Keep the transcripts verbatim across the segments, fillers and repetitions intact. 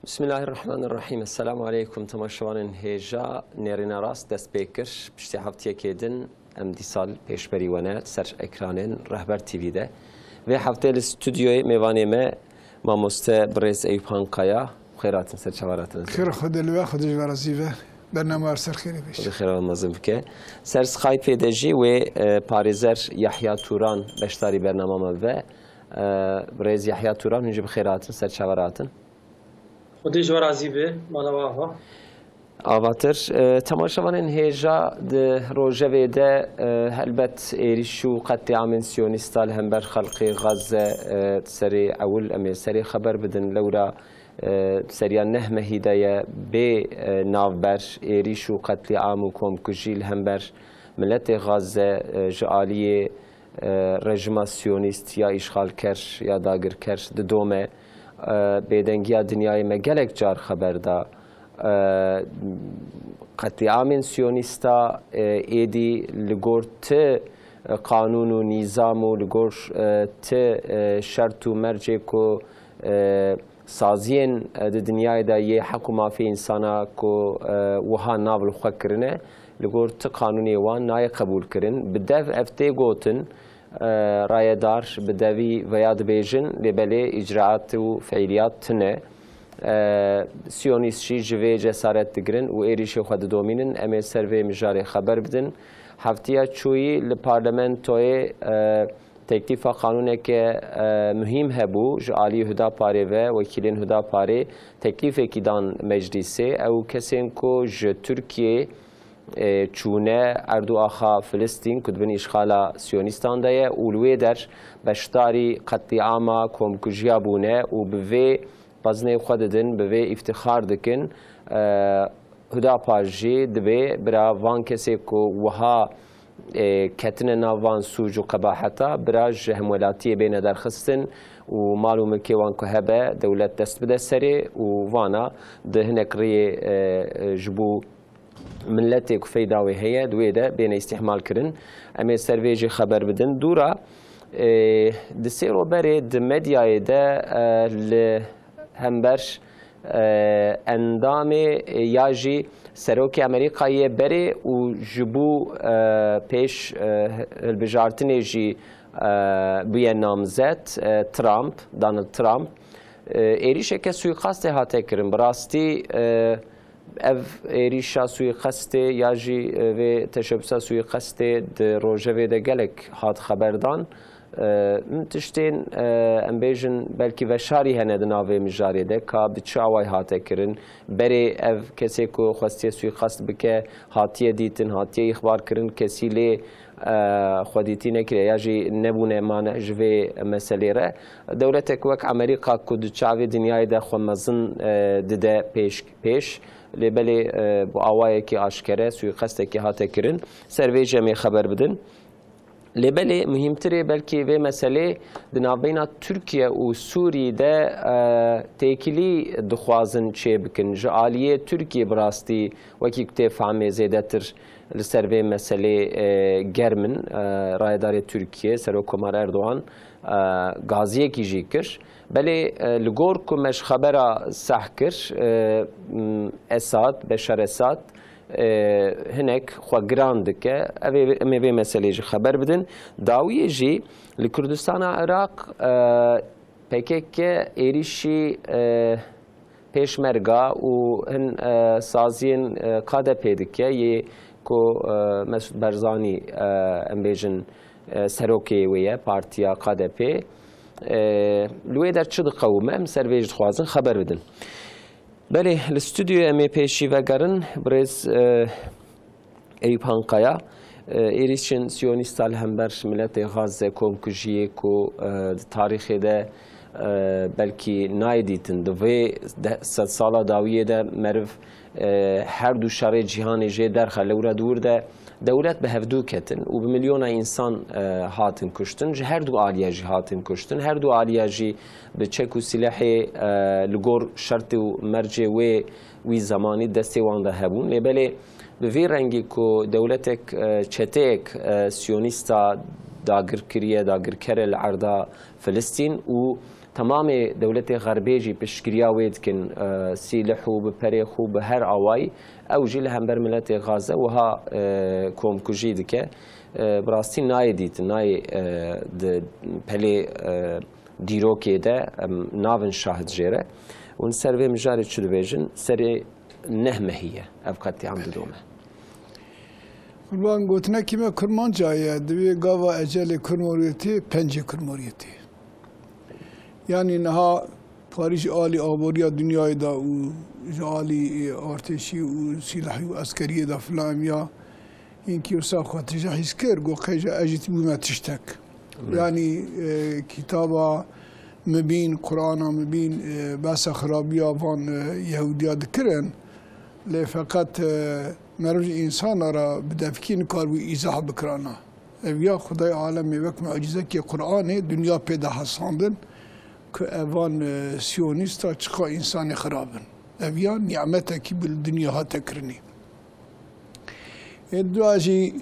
Bismillahirrahmanirrahim. Esselamu aleykum. Temaşevanên hêja nêrîna rast dest pê kir. Piştî heftiyekê din em dîsa li pêşberî we ne ser ekranên Rehber T V de. Vê heftê li stûdyoyê mêvanê me mamoste birêz Eyûp Hankaya. Xêr hatin, ser çava hatin. Xêr Xwedê li we, Xwedê ji we razî be. Bernama her ser xêrê bêje. Xwedê xêra we mezin bike. Ser Skypeê de jî wê, e, parêzer Yahya Turan beşdarî bernama me bibe. E, birêz Yahya Turan, hûn jî bi xêr hatin, ser çava hatin. Xwedê ji we razî be, mala we ava. Avatir, e, temaşevanên hêja di rojevê de, e, helbet êrîş û qetlîamên siyonîsta li hember xelkê Gaze, e, serê ewil em ê serê xeber bidin. Lewra, e, seriya neh mehî de ye bê, e, navber êrîş û qetlîam û komkujî li hember miletê Gaze, e, ji aliyê e, rejima siyonîst ya îşxalker ya dagirker didome. E, bêdengiya dinyayê me gelek car xeber da. E, qetlîamên siyonîsta, e, êdî li gor ti, e, qanûn û nîzam û li gor, e, ti, e, şert û mercê ku, e, saziyên, e, di dinyayê de yê heq û mafê însana ku, e, wiha nav li xwe kirine, li gor ti qanûnê wan nayê qebûlkirin. Bi dev ev tê gotin, e, rayedar bi devî veya dibêjin, lê belê îcraat û feîliyat tune. E, Siyonîst jî ji vê cesaret digirin û êrîşê xwe didomînin. Em ê ser vê mijarê xeber bidin. Heftiya çûyî li parlamentoyê, e, teklîfa qanûneke, e, muhîm hebû ji alî Hudaparê ve, wekîlên Hudaparê teklîfekî dan meclîsê. Ew kesên ku ji Tirkiyê, e, çûne erd û axa Filistîn ku di bin îşxala siyonîstan de ye û li wê der beşdarî qetlîama komkujiya bûne û bi vê xwezinê xwe didin, bi vê îftixar dikin. E, Hudapar jî dibê bira van kesê ku wiha, e, ketine nav van sûc û qebaheta, bira ji hemwelatiyê bêne derxistin û mal û milkê wan ku hebe dewlet dest bide serê û vana di hinek rêyê, e, e, ji bo miletê ku feyda wê heye, di wê de bêne îstîhmal kirin. Em ê ser vê jî xeber bidin. Dûra, e, di sê ro berê di medyayê de, e, li hember, e, endamê, e, ya jî serokê Amerîkayê berê û ji bo, e, pêş, e, hilbijartinê jî, e, bûye namzet, e, Trump, Donald Trump, e, êrîşeke suîqastê hate kirin. Bi rastî, e, ev êrîşa suîqestê ya jî, e, vê teşebbûsa suîqestê di rojevê de gelek hat xeberdan. E, min tiştên, e, em bêjin belkî veşarî hene di nav vê mijarê de, ka bi çi awayî hate kirin. Berê ev kesê ku xwestiye suîqest bike, hatiye dîtin, hatiye îxbar kirin, kesî lê, e, xwedîtî nekiriye ya jî nebûne mane ji vê meselê re. Dewletek wek Amerîka ku di çavê dinyayê de xwe mezin, e, dide pêş, pêş, lê belê, e, bi awayekî aşkere suîqestekî hate kirin. Ser vê jî em ê xeber bidin. Lê belê muhîmtirê belkî vê meselê di navbeyna Tirkiye û Sûrî de, e, têkilî dixwazin çêbikin. Ji aliyê Tirkiye bi rastî wekî ku tê fehmê zêdetir li ser vê meselê, e, germ in. E, rayedarê Tirkiye, Serokkomar Erdogan, e, gaziyekî jî kir. Belê, e, li gor ku me ji xebera seh kir, e, m, Esad, Beşar Esad, e, hinek xwe giran dike. Ev ê, em ê vê meselê jî xeber bidin. Dawiyê jî li Kurdistana Iraq, e, P K K êrîşî, e, Pêşmerga û hin, e, saziyên, e, K D P dike, yê ku, e, Mesûd Barzanî, e, em bêjin, e, serokê wê ye, partiya K D P. E, li wê der çi diqewime, em ser vê jî dixwazin xeber bidin. Belê, li stûdyoyê em ê pêşî vegerin, birêz, e, Eyûp Hankaya, e, êrîşên siyonîsta li hember miletê Gaze, komkujiyê ku, e, di tarîxê de, e, belkî nayê dîtin, di vê de-, sedsala dawiyê de meriv, e, her du şerê cîhanê jê derxe. Lewra dûr de dewlet bi hevdû ketin û bi milyona însan, e, hatin kuştin, ji her du aliya jî hatin kuştin, her du aliya jî bi çek û silehê, e, li gor şertê û mercê wê wî zemanî destê wan de hebûn. Lê belê bi vî rengî ku dewletek, e, çeteyek, e, siyonîsta dagir kiriye, dagirker e li erda Filistîn û Temamê dewletê Xerbê jî piştgiriya wê dikin, e, sîlih û bi perê xwe, bi her awayî. Ew jî li hember miletê Gaze wiha, e, komkujî dike. E, bi rastî nayê dîtin, nayê, e, di pelê, e, dîrokê de, em, navin şahid jê re. Hûn ser vê mijarê çi dibêjin? Serê neh mehî ye ev qetlîam didome. Qurban, gotinekî me kurmanca ye. Divê gava ecelê kurmoriyetê, pencê kurmoriyetê. Yanî niha parî ji alî aboriya dinyayê de û ji alî, e, artêşî û sîlahî û eskeriyê de filan ya hinkî wisa xwe tije hîs kir, got qey ji ez jî bûme tiştek. Evet. Yanî, e, kitaba mibîn, Qur'ana mibîn, e, behsa xirabiya van, e, Yehudiya dikirin. Lê feqet, e, meriv ji însana re bi devkî nikaribû îzah bikirana. Ev ya Xwedayê alemê wek mucîzekê Qur'anê dinya pê de hesandin ku evan, e, siyonîsta çiqa însanê xirab in. Ev ya nîmetekî bû li dinya hate kirinê. Ê dua jî,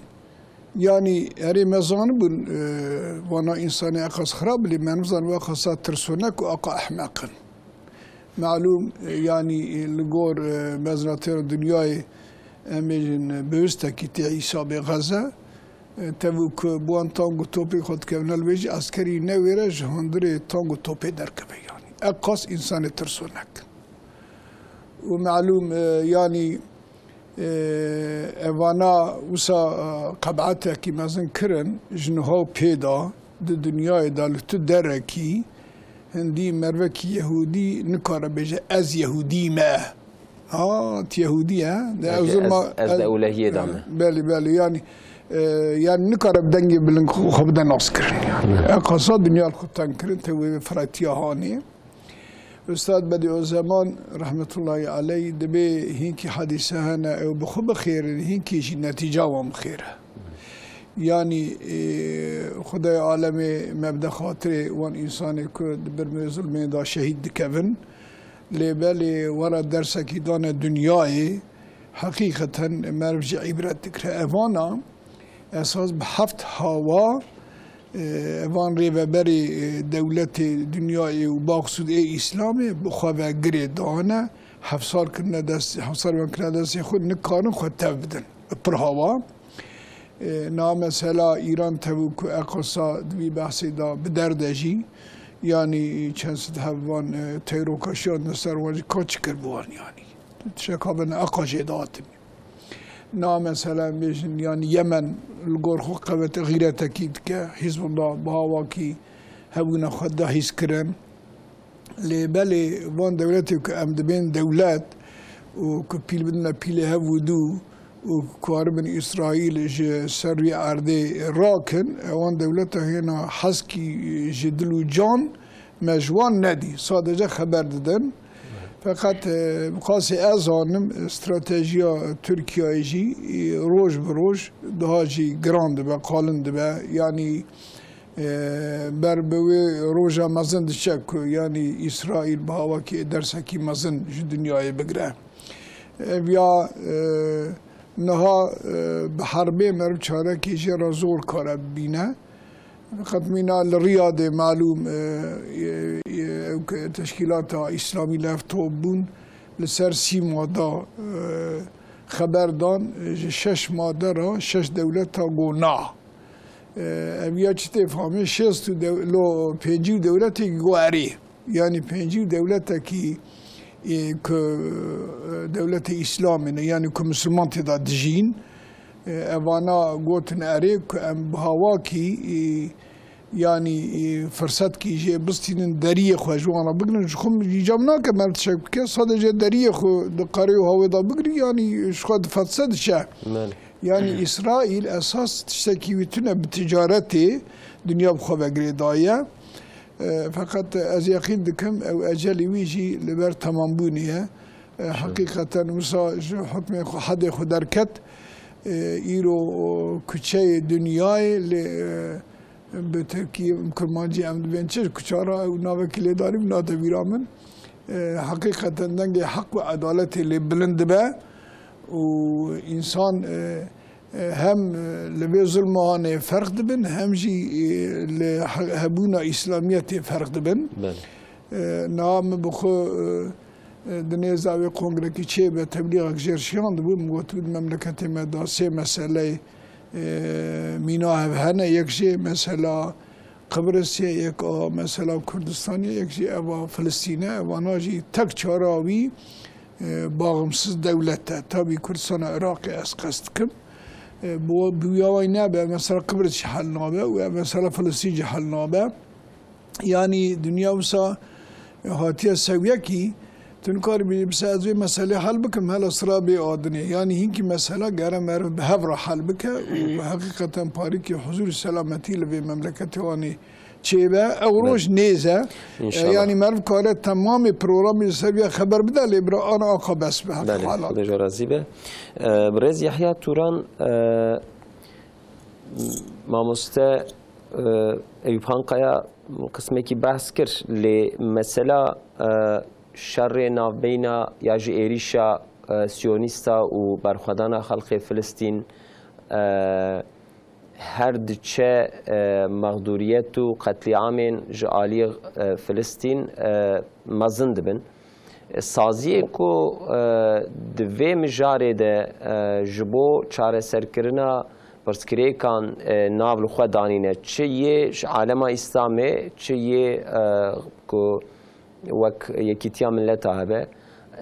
yanî, herê me zanibûn, e, vana însanê eqas xirab, lê me nizan eqasa tirsonek û eqa ehmeq in. Malûm, e, yanî, e, li gor, e, mezratêra dinyayê, em bêjin, e, biwistekî tê hîsabê Xeze, e, tevû ku bi wan tang û topê xwe dikevine li wê jî eskerî newêre ji hundirê tang û topê derkeve yanî. Eqas însanê tirsonek. Û malûm, e, yanî, e, evana wisa, e, qeb'etekî mezin kirin, ji niha û pê de di dinyayê de li tu derekî hindî mervekî Yehûdî nikare bêje, "Ez Yehûdî me." Ha, tu Yehûdî ye. De ew Belkî zilma ez, ez de ez ewlehiyê de me. Belê, belê. Yanî, e, yanî nikare bi dengê bilind xwe, xwe bide nas kirin. Yanî. Eqasa dinya li xwe teng kirin, te wê firetiya hanê. Ustad Bedî Ozeman rehmetullahî aleyh dibê hinkî hadîse hene, ew bi xwe bixêrin, hinkî jî netîca wan bixêre. Yanî, e, Xwedayê alemê me bide xatirê wan însanê ku di birmê zulmê de şehîd dikevin. Lê belê were dersekî dane dinyayê, heqîqeten meriv jî îbret digire. Evana esas bi heft hawa, e, evan rêveberê, e, dewletê dinyayê û baxsûd ê Îslamê bi xwe ve girê dane, heft sal kirine dest, heft sal wan kirine destê xwe, nikarin xwe tev bidin. Bi pir hawa. E, na mesela Îran tevû ku eqasa di vî behsê de bi derde jî, yanî çend sed hev van, e, teyroka şiyan di ser wan jî ka çi kir bi wan yanî. Tişeka bin eqa jê dihatin. Na mesela em bêjin, yanî Yemen li gor xwe qewete xîretekî dike, Hizbullah bi hawakî hebûna xwe dahîz kirin. Lê belê van dewletê ku em dibên dewlet û ku pîl bidine pîlê hev û dû û ku karibin Îsraîl ji ser wî erdê rakin, ewan dewleta hêna heskî ji dil û can me ji wan nedî. Sadece xeber didin. Feqet, e, bi qasî ez zanim, stratejiya Tirkiyeyê jî, e, roj bi roj daha jî giran dibe, qalin dibe. Yanî, e, ber bi wê roja mezin diçe ku, yanî, Îsraîl bi hawakî dersekî mezin ji dinyayê bigire. Ev ya, e, niha, e, bi herbê meriv çarekî jê re zor kare bibîne. Qet mîna li Riyadê malûm, e, e, e, ew ke teşkîlata Îslamî li hev top bûn, li ser sî mada, e, xeber dan, e, ji şeş made re şeş dewleta got na. E, ev ya çi tê famê? Şêst û dew-, lo pêncî û dewletê got erê. Yanî pêncî û dewletekî, e, ku, e, dewletê Îslamê ne, yanî ku misilman tê de dijîn, e, evana gotin erê ku em bi hawakî, e, yanî, e, firsetkî jê bistînin, deriyê xwe ji wan re bigrin. Ji xwe îcab nake meriv tiştek bike, sadece deriyê xwe di qerê û hawê de bigrin, yanî ji xwe difetse diçe. Belê. Yanî Îsraîl esas tiştekî wî tune bi ticaretê dinya bi xwe ve girêdaye. E, feqet ez yeqîn dikim ew ecelî wî jî li ber temambûnê ye. E, heqîqeten wisa ji hukmê xwe, hedê xwe derket. E, îro kuçeyê dinyayê li, e, bi tirkî, kurmancî em dibên çi, kuçara ew navekî lêdarî nate bîra min. E, heqîqeten dengê heq û edaletê lê bilind dibe û însan, e, e, hem, e, li vê zulma hanê ferq dibin, hem jî, e, li he-, hebûna Îslamiyetê ferq dibin. Belê. E, niha min bi xwe, e, e, di nêza wê kongrekî çêbe teblîxek jêr şiyandibû, min gotibû di memleketê me de sê meseleyê, e, mîna hev hene. Yek jê mesela Qibrisê, yek a mesela Kurdistanê, yek jî eva Filistîn e. Evana jî tek çara wî, e, bağımsız dewlet e. Tabî Kurdistana Iraqê ez qest dikim. E, bu, bi wî awayî nebe, mesela Qibris jî hel nabe û mesela Filistîn jî hel nabe. Yanî dinya wisa hatiye sewiyekî, tu nikarî bêjî, bisa ez vê meselê hel bikim, hela sira bê adinê. Yanî hinkî mesela gere meriv bi hev re hel bike û bi heqîqeten parîkî huzûr û selametî li vê memleketê wanî çêbe. Ew roj nêz e. E, yanî meriv kare temamê programê li ser vê xeber bide, lê bira ana aka bes bi hev Belê, xala. Xuda ji we razî be. E, Birêz Yahya Turan, e, mamoste, e, Eyûp Hankaya qismekî behs kir, lê mesela, e, şerê navbeyna ya ji êrîşa, e, siyonîsta û berxwedana xelkê Filistîn, e, her diçe, e, mexdûriyet û qetlîamên ji aliyê, e, Filistîn, e, mezin dibin. Saziyê ku, e, di vê mijarê de, e, ji bo çareserkirina pirsgirêkan, e, nav li xwe danîne, çi yê ji alema Îslamê, çi yê, e, ku wek Yekîtiya Mileta hebe,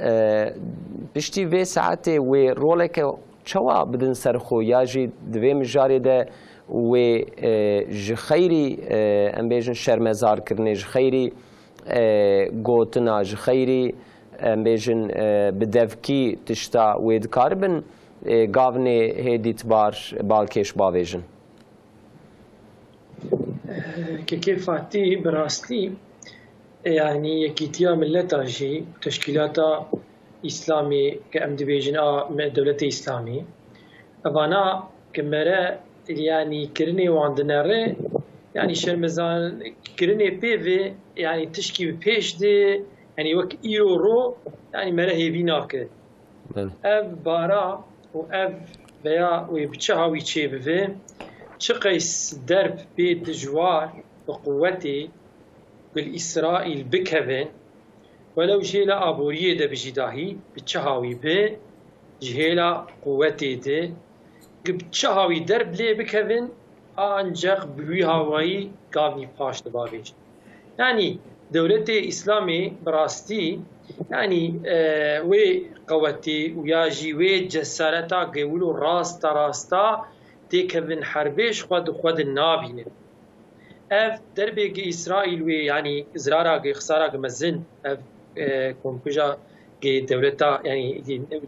e, piştî vê saetê wê roleke çawa bidin ser xwe, ya jî di vê mijarê de wê, e, ji xeyrî, e, em bêjin şermezarkirinê, ji xeyrî e, gotina ji xeyrî, em bêjin, e, bi devkî tişta wê dikaribin, e, gavnê hê dîtbar balkêş bavêjin? Kekê Fatî, bi rastî, e, yanî Yekîtiya Mileta jî, Teşkîlata Îslamî, ke em dibêjin a me-, Dewletê Îslamî, evana ke mere, yanî kirinê wan dinere, yanî şermezarkirinê pê ve, yanî tişkî bi pêş de, yanî wek îro ro, yanî mere hêvî nake. Belê. Ev bara û ev veya wê bi çi hawî çêbive, çi qeys derb pê dijwar bi quwetê bi li Îsraîl bikevin, welew ji hêla aboriyê de bi jî dahî, bi çi hawî bi, ji hêla quwetê de, gi bi çi hawî derb lê bikevin, anceq bi wî hawayî gavnî paş dibavêjin. Yanî dewletê Îslamê bi rastî, yanî, e, wê qewetê û ya jî wê cesareta gewil û rasta rasta têkevin herbê ji xwe di xwe de nabînin. Ev derbê gi Îsraîl wê, yanî zirara gi, xisara gi mezin, ev, e, komkuja gi dewleta, yanî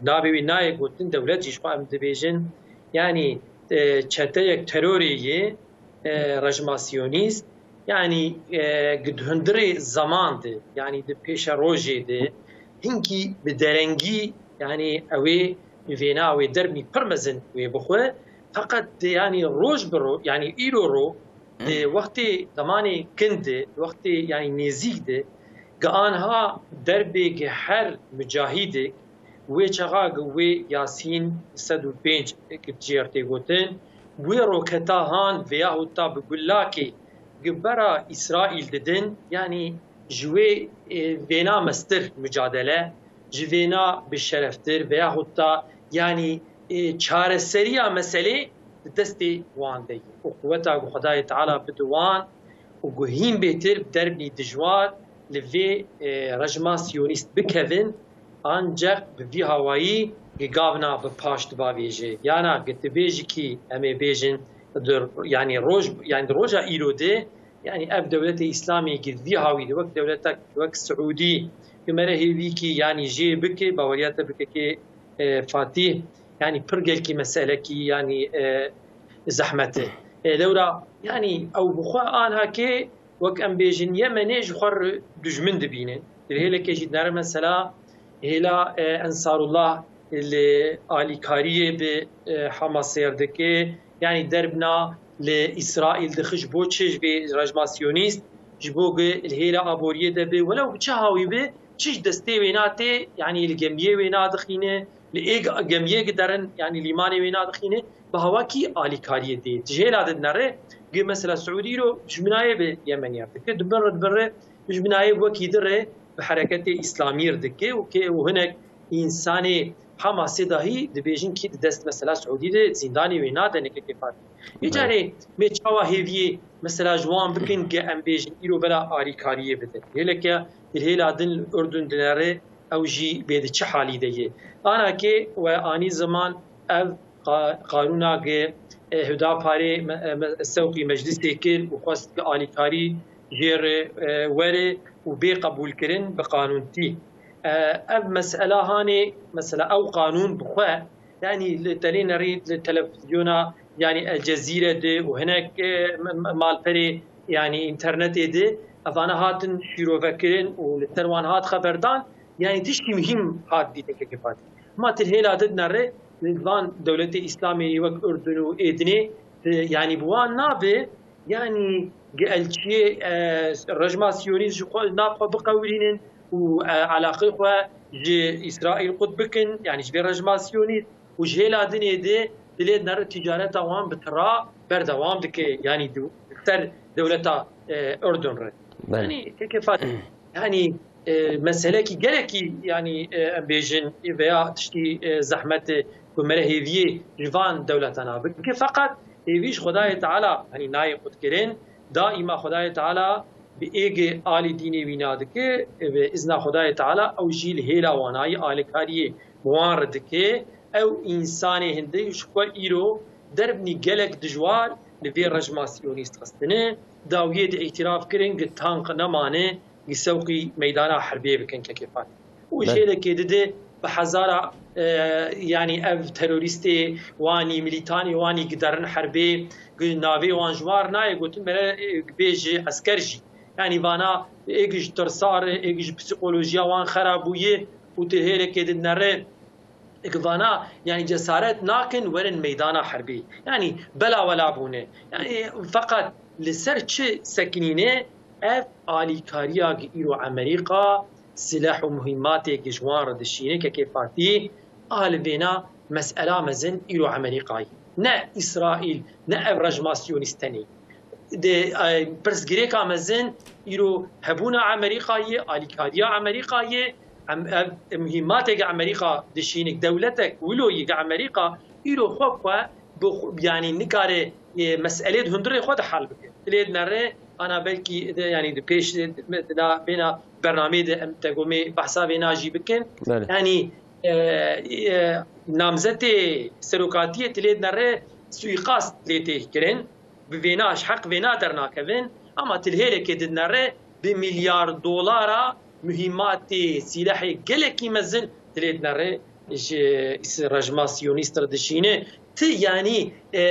navê wê nayê gotin, dewlet jî ji xwe em dibêjin, yanî, e, çeteyek terorê yê, e, rejma siyonîst, yanî, e, gi di hundirê zeman de, yanî di pêşerojê de, hinkî bi derengî, yanî ew ê vêna wê derbî pir mezin wê bixwe, feqet, yanî roj bi ro-, yanî îro ro, di wextê zemanê kin de, di wextê, yanî nêzîk de, gi anha derbê gi her mucahîdek, wê çaxa gi wê Yasîn sed û pênc gi jêr tê gotin, wê roketa han veyahût ta bi gulakê gi bera Îsraîl didin, yanî ji wê, e, vêna mestir mucadele, ji vêna bi şereftir veyahût ta, yanî, e, çareseriya meselê di destê wan de ye. Û quweta ku Xwedayê Teala bide wan û ku hîn bêtir derbî dijwar li vê, e, rejma siyonîst bikevin, anceq bi vî hawayî gi gavna bi paş dibavêje. Yana gi tu bêjikî em ê bêjin, di, yanî roj, yanî di roja îro de, yanî ev dewletê Îslamê gi vî hawî de wek dewletek wek Siûdî, gi mere hêvîkî, yanî jê bike, baweriya te bike kê, e, Fatîh, yanî pir gelkî meselekî, yanî, e, zehmet e. E, lewra, yanî ew bi xwe anha kê, wek em bêjin, Yemenê ji xwe re dijmin dibînin. Di hêlekê jî dinere mesela hêla, e, Ensarullah li alîkariyê bi, e, Hamas sêr dike, yanî derbna li Îsraîl dixij bo çi ji vê rejma siyonîst, ji bo gi li hêla aboriyê de bi, welew bi çi hawî bi, çi ji destê wêna tê, yanî li gemiyê wêna dixîne, li ê ge-, gemiyê giderin, yanî lîmanê wêna dixîne, bi hawakî alîkariyê dê. Ji hêla de dinere, gi mesela Siûdî îro dijminayê bi Yemeniyan dike, di bin re, di bin re Ji binayê wekî di re bi hereketê îslamî re dike û kê û hinek însanê Hamasê dahî dibêjin kî di dest mesela Siûdî de zîndanê wê nade neke kêfatî. Îcarê me çawa hêviyê mesela ji wan bikin ke em bêjin îro bela alîkariyê bidin. Hêleke di hêla din li Urdun dinere ew jî bê di çi halî de ye. Ana ke we anî ziman ev qa-, qanûna ge, e, Hudaparê me-, e, me-, sewqî meclisê kir û xwest ke alîkarî jê re, e, were û bê qebûlkirin bi qanûntî. E, ev mesela hanê, mesela ew qanûn bi xwe, yanî li telê nerî li televizyona, yanî El Cezîre de û hinek, e, m-, m-, malperê, yanî înternetê de evana hatin şîrovekirin û li ser wan hat xeberdan, yanî tiştî muhîm hat dîtin kekê Fatî. Ma til hêla din nere li van dewletê Îslamê wek Urdun û êdinê, e, yanî bi wan nabe, yanî ge elçiyê, e, rejma Siyonîst ji xwe, nav xwe biqewirînin û, e, alaqê xwe ji Îsraîl qut bikin, yanî ji vê rejma Siyonîst û ji hêla dinê de dilê nere ticareta wan bi tira berdewam dike, yanî di ser dewleta, e, Urdun re. Belê. Yanî kekê Fatî, yanî, e, meselekî gelekî, yanî, e, em bêjin, e, veya tiştî, e, zehmet, e, ku mere hêviyê ji van dewletan a bike. Feqet hêvî ji Xwedayê Teala, yanî nayê qutkirin, daîma Xwedayê Teala bi êgê alî dînê wî nadike, e, bi izna Xwedayê Teala ew jî li hêla wanayî alîkariyê bi wan re dike. Ew însanê hindê ji xwe îro derbnî gelek dijwar li vê rejma siyonîst xistine, dawiyê de îtiraf kirin, gi tank nemane, gi sewqî meydana herbê bikin kekê Fatî. Û Belê. jêlekê dide bi hezara, e, yanî ev terorîstê wanî, milîtanê wanî giderin herbê, gi navê wan ji war nayê gotin, mere, e, bêje esker jî. Yanî vana êg ji tirsar, êg ji psîkolojiya wan xera bûye û ti hêlekê dinere. Êk vana, yanî cesaret nakin werin meydana herbê. Yanî bela wela bûne. Yanî feqet li ser çi sekinîne? Ev alîkariya ki îro Amerîka silah û muhîmatê ki ji wan re dişîne, kekê Fatî, a li vêna mesela mezin îro Amerîkayî. Ne Îsraîl, ne ev rejma siyonîst tenê. Di, e, pirsgirêka mezin îro hebûna Amerîkayê, alîkariya Amerîkayê, em, ev, muhîmateke Amerîka dişînik, dewletek wilo yî ke Amerîka îro xwe xwe bi xwe, yanî nikare, e, meselê di hundirê xwe de hal bike. Dilê dinere, ana belkî de, yanî di pêş de, de, de, bêna bernameyê de em te gomê behsa vêna jî bikin. Belê. Yanî, e, e, namzetê serokatiyê dilê dinere suîqast lê tê kirin. Bi vêna ji heq vêna dernakevin, ama tilhêlekê dinere bi milyar dolara muhîmatê, sîlehê gelekî mezin dilê dinere ji rejma siyonîst re dişîne. Ti yanî, e,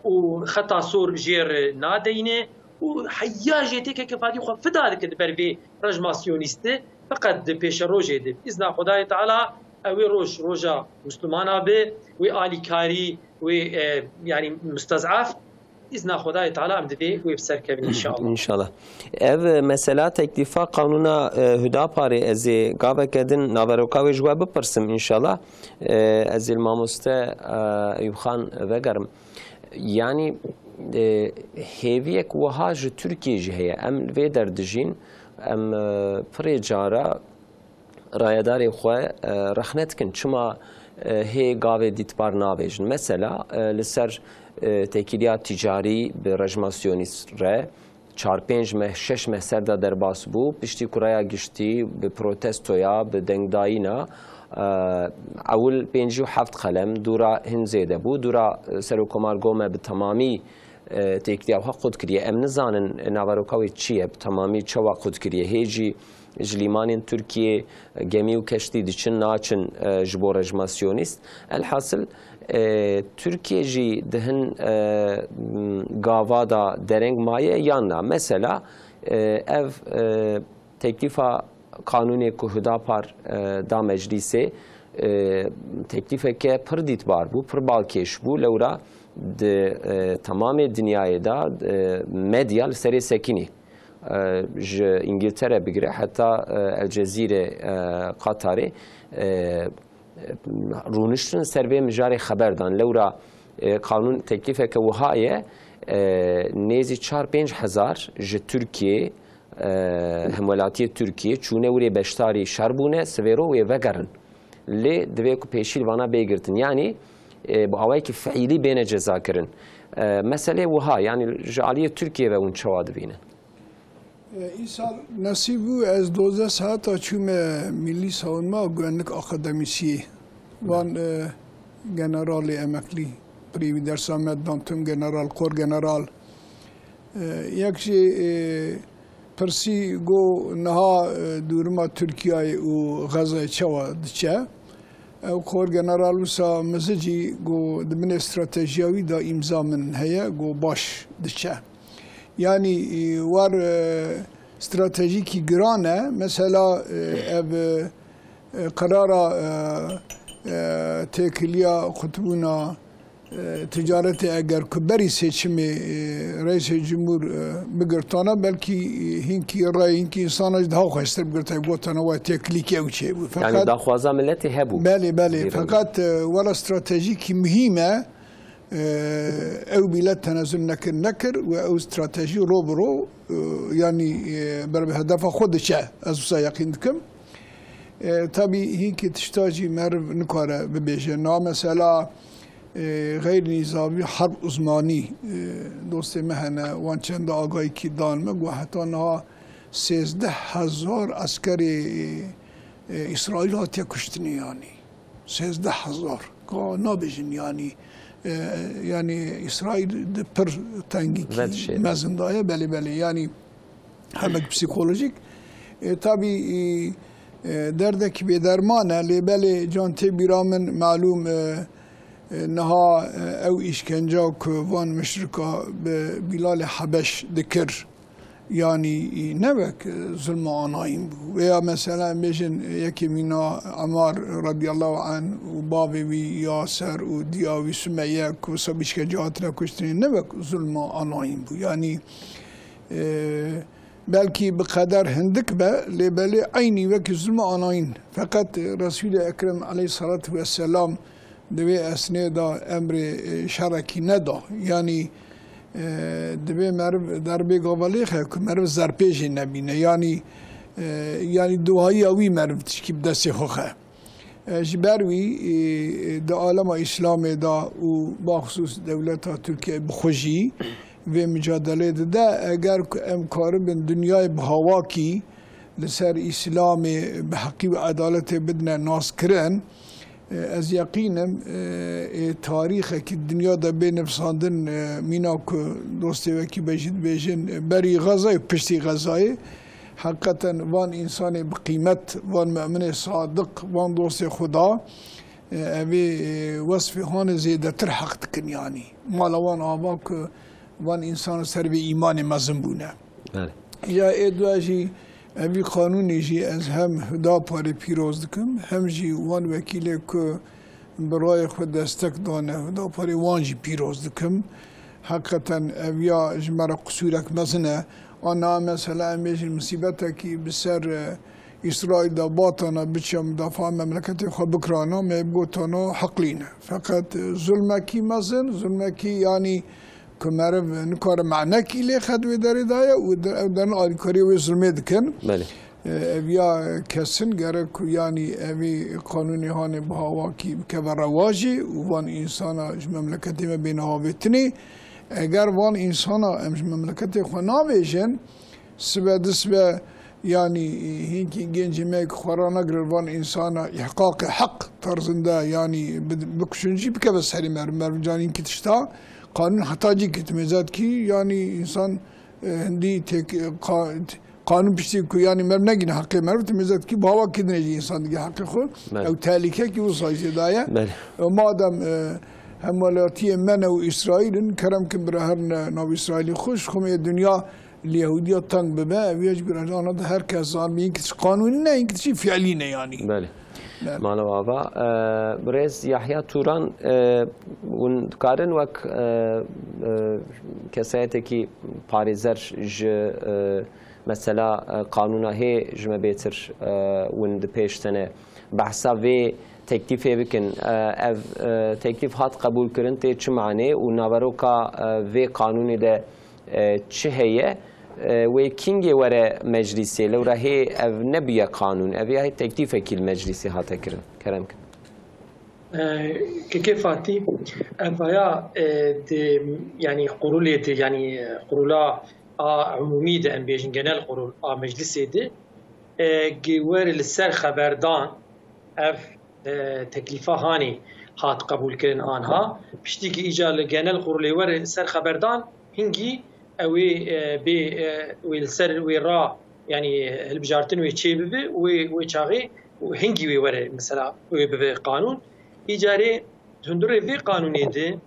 û xeta sor jê re nadeyne û heya jê têkeke Fatî xwe fida dike di ber vê rejma siyonîst de. Feqet di pêşerojê de, bi izna Xwedayê Teala, ew ê roj roja Muslimana be, wê alîkarî, wê, e, yanî mustez'ef, Îzna Xwedayê Teala em divê wê bi ser kevin înşallah. Înşallah. Ev mesela teklîfa qanûna, e, Hudaparê ez ê gaveke din naveroka wê ji we bipirsim înşallah. E, ez ê li mamoste, e, Eyûb Xan vegerim. Yanî, e, hêviyek wiha ji Tirkiyê jî heye. Em li vê der dijîn, em, e, pirê cara rayedarê xwe, e, rexne dikin. Çima, e, hê gavê dîtbar navêjin? Mesela, e, li ser, e, têkiliya tîcarî bi rejma siyonîst re çar pênc meh, şeş meh ser de derbas bû. Piştî ku raya giştî bi protestoya, bi dengdayîna, e, ewil pêncî û heft qelem dûra hin zêde bû. Dûra, e, Serokkomar Gome bi temamî, e, têkiliya xwe qut kiriye. Em nizanin naveroka wê çi ye, bi temamî çawa qut kiriye. Hê jî ji lîmanên Tirkiyê gemî û keştî diçin naçin, e, ji bo rejma siyonîst. Elhasil, e, Tirkiye jî di hin, e, m, gava da dereng maye yan na? Mesela, e, ev, e, teklîfa qanûnê ku Hudapar, e, da meclîsê, e, teklîfeke pir dîtbar bû, pir balkêş bû. Lewra di, e, temamê dinyayê de, e, medya li serê sekinî. E, ji Îngiltere bigire heta, e, El Cezîre, e, Qatarê, e, rûniştin ser vê mijarê xeber dan. Lewra, e, qanûn teklîfeke wiha ye, e, nêzî çar pênc hezar ji Tirkiyê, e, hemwelatiyê Tirkiyê çûne wirê beşdarî şer bûne, sivêro wê vegerin. Lê divê ku pêşî li vana bê girtin. Yanî, e, bi awayekî fiîlî bêne cezakirin. E, meselê wiha, yanî ji aliyê Tirkiyê ve hûn çawa dibînin? E, îsal nesîb bû, ez dozdeh saeta çûme Milli Savunma Güvenlik Akademisi. Van, e, generalê emeklî, pirî wî dersa me dan tim general, kor general. E, yek jî, e, pirsî got, niha, e, dûrima Tirkiyeyê û Xezayê çawa diçe? Ew kor general wisa mizicî got, di binê stratejiya wî de îmza min heye, got, baş diçe. Yanî, e, war, e, stratejîkî giran e. Mesela, e, ev, e, e, qerara, e, e, têkiliya qutbûna, e, ticaretê eger ku berî seçimê, e, Reîsê Cumhur, e, bigirtana, belkî, e, hinkî rayê hinkî însana jî daha xweştir bigirtay, gotana, "Wê têkilîkî ew çêbû." Yanî Feqet daxwaza miletê hebû. Belê, belê. Vî rengî. Feqet, e, wela stratejîkî muhîm e. E, ew bîle tenezul nekir, nekir û ew stratejî ro bi ro, e, yanî, e, ber bi hedefa xwe diçe. Ez wisa yeqîn dikim. E, tabî hinkî tişta jî meriv nikare bibêje. Na mesela, e, xeyr nîzamî herb uzmanî, e, dostê me hene, wan çenda agahîkî dan me, got heta niha sêzdeh hezar eskerê, e, Îsraîl hatiye kuştinê yanî. Sêzdeh hezar. Ka nabêjin yanî, e, yanî Îsraîl di pir tengîkî Vedişêre. Mezin de ye, belê, belê. Yanî hemek psîkolojîk. E, tabî, e, e, derdekî bêderman e, lê belê can tê bîra min malûm, e, e, niha, e, ew îşkenca ku van mişrika bi Bîlalê Hebeş dikir, yanî, ne wek, e, zulma anayîn bû. Veya mesela em bêjin, e, yekê mîna Emar radiyallahu anh û bavê wî Yaser û diya wî Sumeye ku wisa bi îşkence hatine kuştinê, ne wek zulma anayîn bû. Yanî, e, belkî bi qeder hindik be, lê belê eynî wekî zulma anayîn. Feqet, e, Resûlê Ekrem aleyhissalatu vesselam di vê esnê de emrê, e, şerekî neda. Yanî, e, divê meriv derbê gava lêxe ku meriv zerpêjê nebîne. Yanî, e, yanî duhayiya wî meriv tişkî bi destê xwe xe. E, ji ber wî, e, di alema Îslamê de û baxsûs dewleta Tirkiyeyê bi xwe jî vê micadelê dide. Eger ku em karibin dinyayê bi hawakî li ser Îslamê bi heqî û edaletê bidine naskirin, e, ez yeqîn im, e, ê tarîxekî dinya de bê nivsandin, e, mîna ku dostê wekî be jî dibêjin, e, berî Xezayê û piştî Xezayê. Heqîqeten van însanê bi qîmet, van muminê sadiq, van dostê Xuda, e, evê, e, wesfê hanê zêdetir heq dikin yanî. Mala wan ava ku van însan ser vê îmanê mezin bûne. Belê. Ya ê dua jî, evî qanûnê jî ez hem Hudaparê pîroz dikim, hem jî wan wekîlê ku bi rayê xwe destek dane, Hudaparê wan jî pîroz dikim. Heqîqeten ev ya ji me re qisûrek mezin e. Ana mesela em bêjin musîbetekî bi ser, e, Îsraîl de batana biçe mudafaa memleketê xwe bikirana, me bigotana heqlî ne. Feqet, e, zulmekî mezin, zulmekî yanî ku meriv nikare manekî lê xet wê derê daye û de-, ew derin alîkariyê wê zulmê dikin. Belê. E, ev ya kesin gerek ku yanî evî qanûnê hanê bi hawakî bikeve rewajê û van însana ji memleketê me bêne avêtinê. Eger van însana em ji memleketê xwe navêjin, sibe dibe yanî hinkî gencê me ku xwe ranegirin van însana îhqaqê heq terzinde yanî bi-, bikuşin jî bikeve serê meriv. Meriv canî hinkî tişta qanûn heta cî kî timêza dikî yanî însan, e, hindî têk-, qa-, qanûn piştî ku yanî meriv negîne heqê meriv, timêza dikî bi hawa kidinê jî însan digî heqê xwe. Evet. Ew tehlîkekî wisa jê daye. Evet. E, madem, e, hemwelatiyê me ne û Îsraîl in, kerem kin bira herine nav Îsraîlê xwe, ji xwe me dinya li Yehûdiya teng bibe, ev ya ji bîra ana de her kes zan, yek tişt qanûnî ne, yek tişt fiilî ne yanî. Belê. Belê. Mala ava, e, birêz Yahya Turan, e, hûn dikarin wek, e, e, kesayetekî parêzer ji, e, mesela, e, qanûna hê ji me bêtir, e, hûn di pêş tene behsa vê teklîfê bikin. E, ev, e, teklîf hat qebûlkirin tê çi manê û naveroka, e, vê qanûnê de e, çi heye? E, wê kîngê were meclîsê? Lewra hê ev nebûye qanûn, ev ya hê teklîfekî li meclîsê hate kirin. Kerem kin. Kekê Fatî, evaya e, di, yani qurulê di, yani qurula a umumî de, em bêjin genel qurul a meclisê di, e, gi wer li ser xeberdan ev e, teklîfa hanê hat qebûlkirin anha. Piştî ki îca li genel qurulê wer ser xeberdan, hingî ew ê e, bê e, wê li ser wê ra, yani hilbijartin wê çê bibe, wê, wê çaxê hingî wê were mesela wê bibe qanûn. Îcarê di hundirê vê qanûnê de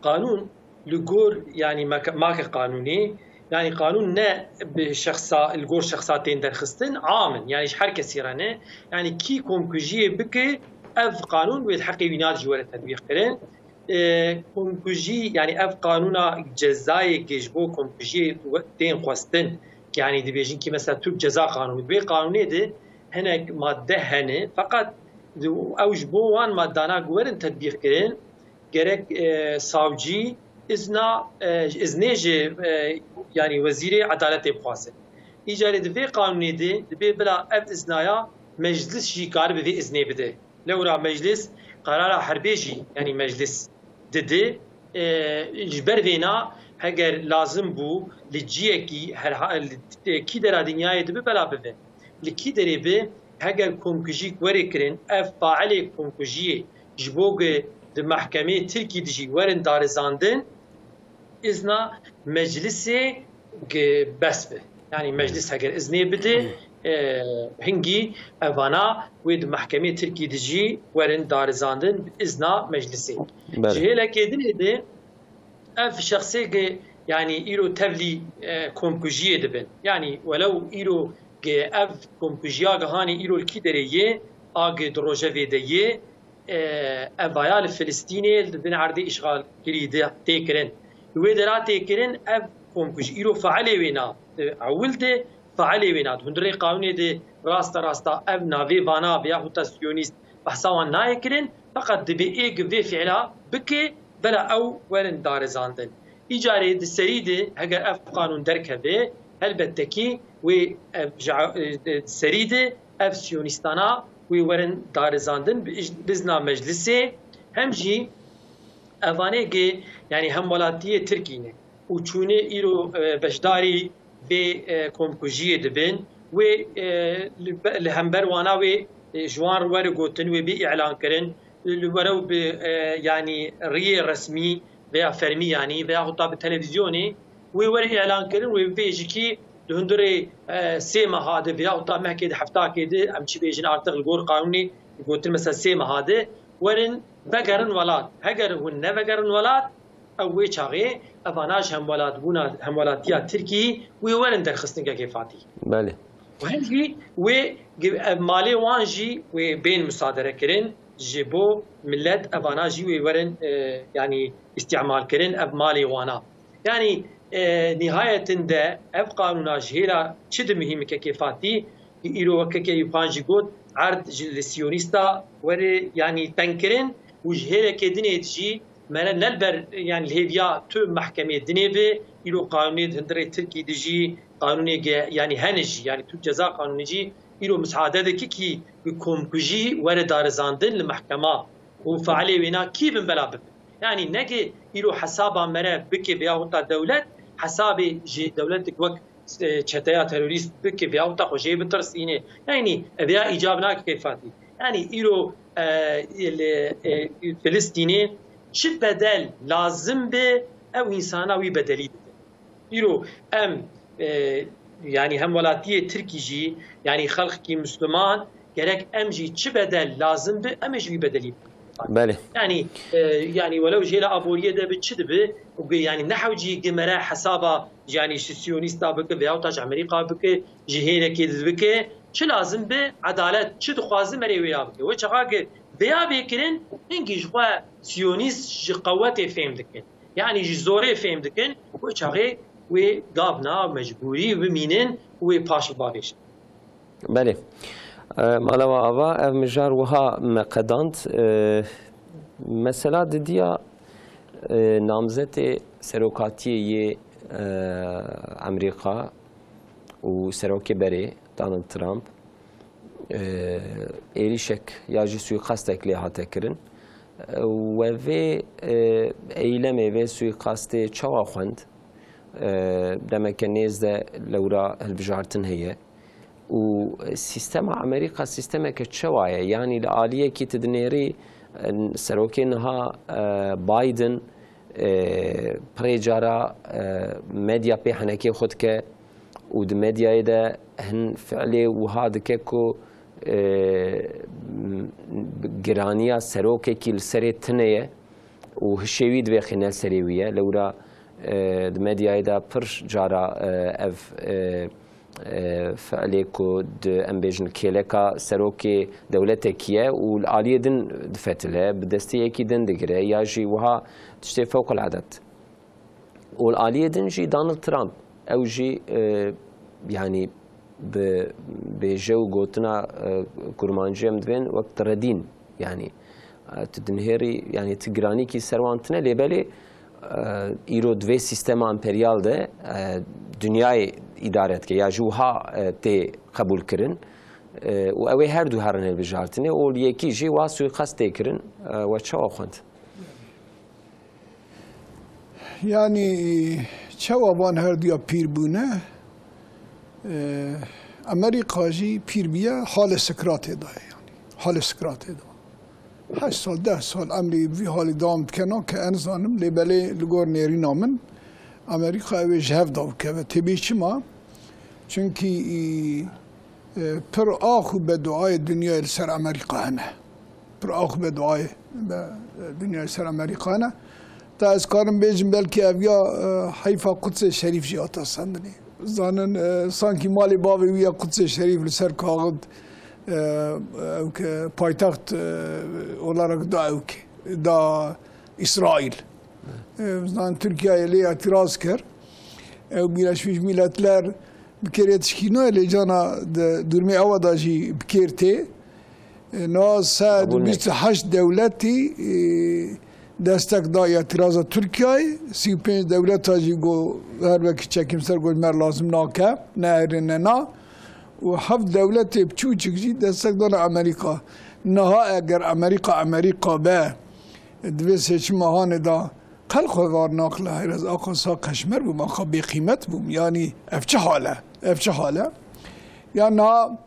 qanûn li gor, yani make, make qanûnê, yani qanûn ne bi şexsa, li gor şexsa tên derxistin, am in, yani ji her kesî re ne. Yani kî komkujiyê bike, ev qanûn wê di heqê wîna de jî were tetbîq kirin. E, komkujî, yani ev qanûna cezayê ji bo komkujiyê we-, tên xwestin, yani dibêjin ki mesela Türk Ceza Kanunu, vê qanûnê de hinek madde hene, feqet ew ji bo wan maddana ku werin tetbîq kirin, gerek e, savcî izna, e, iznê ji e, yani wezîrê edaletê bixwaze. Îcarê di vê qanûnê de dibê bila ev iznaya meclis jî karibe vê iznê bide. Lewra meclis karara herbê jî, yani meclis didi. E, ji ber vêna heger lazim bû li ciyekî herha, li kî dera dinyayê dibe bela bibe. Li kî derê bi, heger komkujî werê kirin, ev failê komkujiyê ji bo ku di mehkemê Tirkî dijî werin darizandin, izna meclisê gi bes bi. Yani meclis heger iznê bide, e, hingî evana wê di mehkemê Tirkî dijî werin darizandin bi izna meclisê. Ji hêlekê dinê de ev şexsê gi, yani îro tevlî e, komkujiyê dibin. Yani welew îro gi ev komkujiya gi hanê îro li kî derê yê, a gi di rojevê de yê, e, evaya li Filistînê, li bin erdê îşxalkirî de tê kirin. Li wê dera tê kirin, ev komkujî îro failê wêna, e, ewil de failê wêna. Di hundirê qanûnê de rasta rasta ev navê vana vê yaxuta siyonîst behsa wan nayê kirin, feqet dibê ê gi vê fiila bike, bela ew werin darizandin. Îcarê di serî de heger ev qanûn derkeve, helbette kî wê ev ji, e, serî de ev siyonîstana wê werin darizandin bi ij-, bizna meclisê, hem jî evanê gi, yani hemwelatiyê Tirkî ne û çûnê îro, e, beşdarî vê, e, komkujiyê dibin, wê, e, li be-, li hember wana wê, e, ji wan re were gotin, wê bê îlan kirin, li were bi, e, yani riyê resmî veya fermî yani veya heta bi televîzyonê wê were îlan kirin, wê bê jikî di hundirê, e, sê meha de veya heta mehkê de heftakê de em çi bêjin artık li gor qanûnê gotin mesela sê meha de werin vegerin welat. Heger hûn nevegerin welat, ew wê çaxê evana ji hemwelatbûna, hemwelatiya Tirkî wê werin derxistin kekê Fatî. Belê. Û hem jî wê ev malê wan jî wê bên musadere kirin ji bo millet evana jî wê werin, e, yani îstîmal kirin ev malê wana. Yani, e, nihayetinde ev qanûna ji hêla çi di muhîm kekê Fatî, îro wek kekê Eyûp Xan jî got, erd ji li siyonîsta were yani tengkirin û ji hêlekê dinê jî mere ne li ber, yani li hêviya tu mehkemê dinê bi, îro qanûnê di hundirê Tirkî dijî, qanûnê ge, yani hene jî, yani Türk Ceza Kanunu jî îro misade dike ki bi komkujî were darizandin li mehkema û failê wêna kî bin bela bibin. Yani neke îro hesaba mere bike veya weta dewlet, hesabê ji dewletek wek, e, çeteya terorîst bike veya weta xwe jê bitirsîne. Yani ev ya îcab nake Fatî. Yani îro, e, li, e, Filistînê çi bedel lazim be ew însana wî bedelî bide. Îro em, e, yani hemwelatiyê Tirkî jî, yani xelkekî Misliman gerek em jî çi bedel lazim bi, em ê ji wî bedelî bikin. Belê. Yani, e, yani welew jê le aboriyê de bi çi dibi, û yani ne hewcî gi mere hesaba yani ji siyonîsta bike veya ta ji Amerîka bike, ji hêlekê de bike, çi lazim bi, edalet çi dixwazi merê wê ya bike. Wê çaxa ki vêya bê kirin, hingî ji xwe siyonîst ji qewetê fêm dikin. Yani ji zorê fêm dikin, wê çaxê wê gavna mecbûrî bimînin û wê paş bibavêjin. Belê. E, Mala we ava, ev mijar wiha me qedand. E, mesela didiya, e, namzetê serokatiyê yê e, Amerîka û serokê berê Donald Trump, e, êrîşek ya jî suîqastek lê hate kirin. E, we vê, e, eylemê, vê suîqastê çawa xwend? E, demeke nêz de lewra hilbijartin heye. Û sîstema Amerîka sîstemeke çawa ye? Yanî li aliyekî tu dinêrî, e, serokê niha, e, Biden, e, pirê cara, e, medya pê henekê xwe dike û di medyayê de hin fiilê wiha dike ku, e, giraniya serokekî li serê tune ye û hişê wî divê xîne serê wî ye. Lewra, e, di medyayê de pir cara, e, ev, e, e, fiilê ku di, em bêjin, kêleka serokê dewletekî ye û li aliyê din difetile, bi destê yekî din digire ya jî wiha tiştê fewqeladet. Û li aliyê din jî Donald Trump, ew jî, e, yanî bi bêje û gotina, e, kurmancî em dibên wek tiredîn, yanî, e, tu dinihêrî, yanî tu giranîkî ser wan tune, lê belê, e, îro di vê sîstema emperyal de, e, dinyayê îdare dike, ya jî wiha, e, tê qebûlkirin. E, û ew ê her du herin hilbijartinê û li yekî jî wa suîqast tê kirin, e, we çawa xwend? Yanî çawa van herduya pîr bûne, e, Amerîka jî pîr bûye, halê sikratê de ye, yanî halê sikratê de. Heşt sal, deh sal emrê vî halî dewam dike nake, ez nizanim, lê belê li gor nêrîna min Amerîka ew ê ji hev de bikeve. Tê bê çima? Çunkî, e, e, pir ax û beduayê dinyayê li ser Amerîka hene. Pir ax û beduayê be, e, dinyayê li ser Amerîka hene. Ta ez karim bêjim, belkî ev ya, e, heyfa Qudsê Şerîf jî hata sendinê. Zanin, e, sankî malê bavê wî ya Qudsê Şerîf li ser kaxid, e, ew ke paytext, e, olarak da ew ke, da Îsraîl. E, zanin Tirkiyeyê lê îtiraz kir. Ew Birleşmiş Milletler bi kêrê tişkî nayê, lê cana di durmê ewa da jî bi kêr tê. E, niha sed û bîst û heşt dewletî, e, destek da îtiraza Tirkiyeyê. Sî û pênc dewleta jî got, her wekî çekîmser got, me lazim nake, ne erê ne na. Û heft dewletê biçûçik jî destek dane Amerîka. Niha eger Amerîka, Amerîka be, di vê seçima hanê de qel xwe var naqile, heyr ez aqa sa qeşmer bûm, aqa bêqîmet bûm. Yanî ev çi hal e? Ev çi hal e? Ya niha,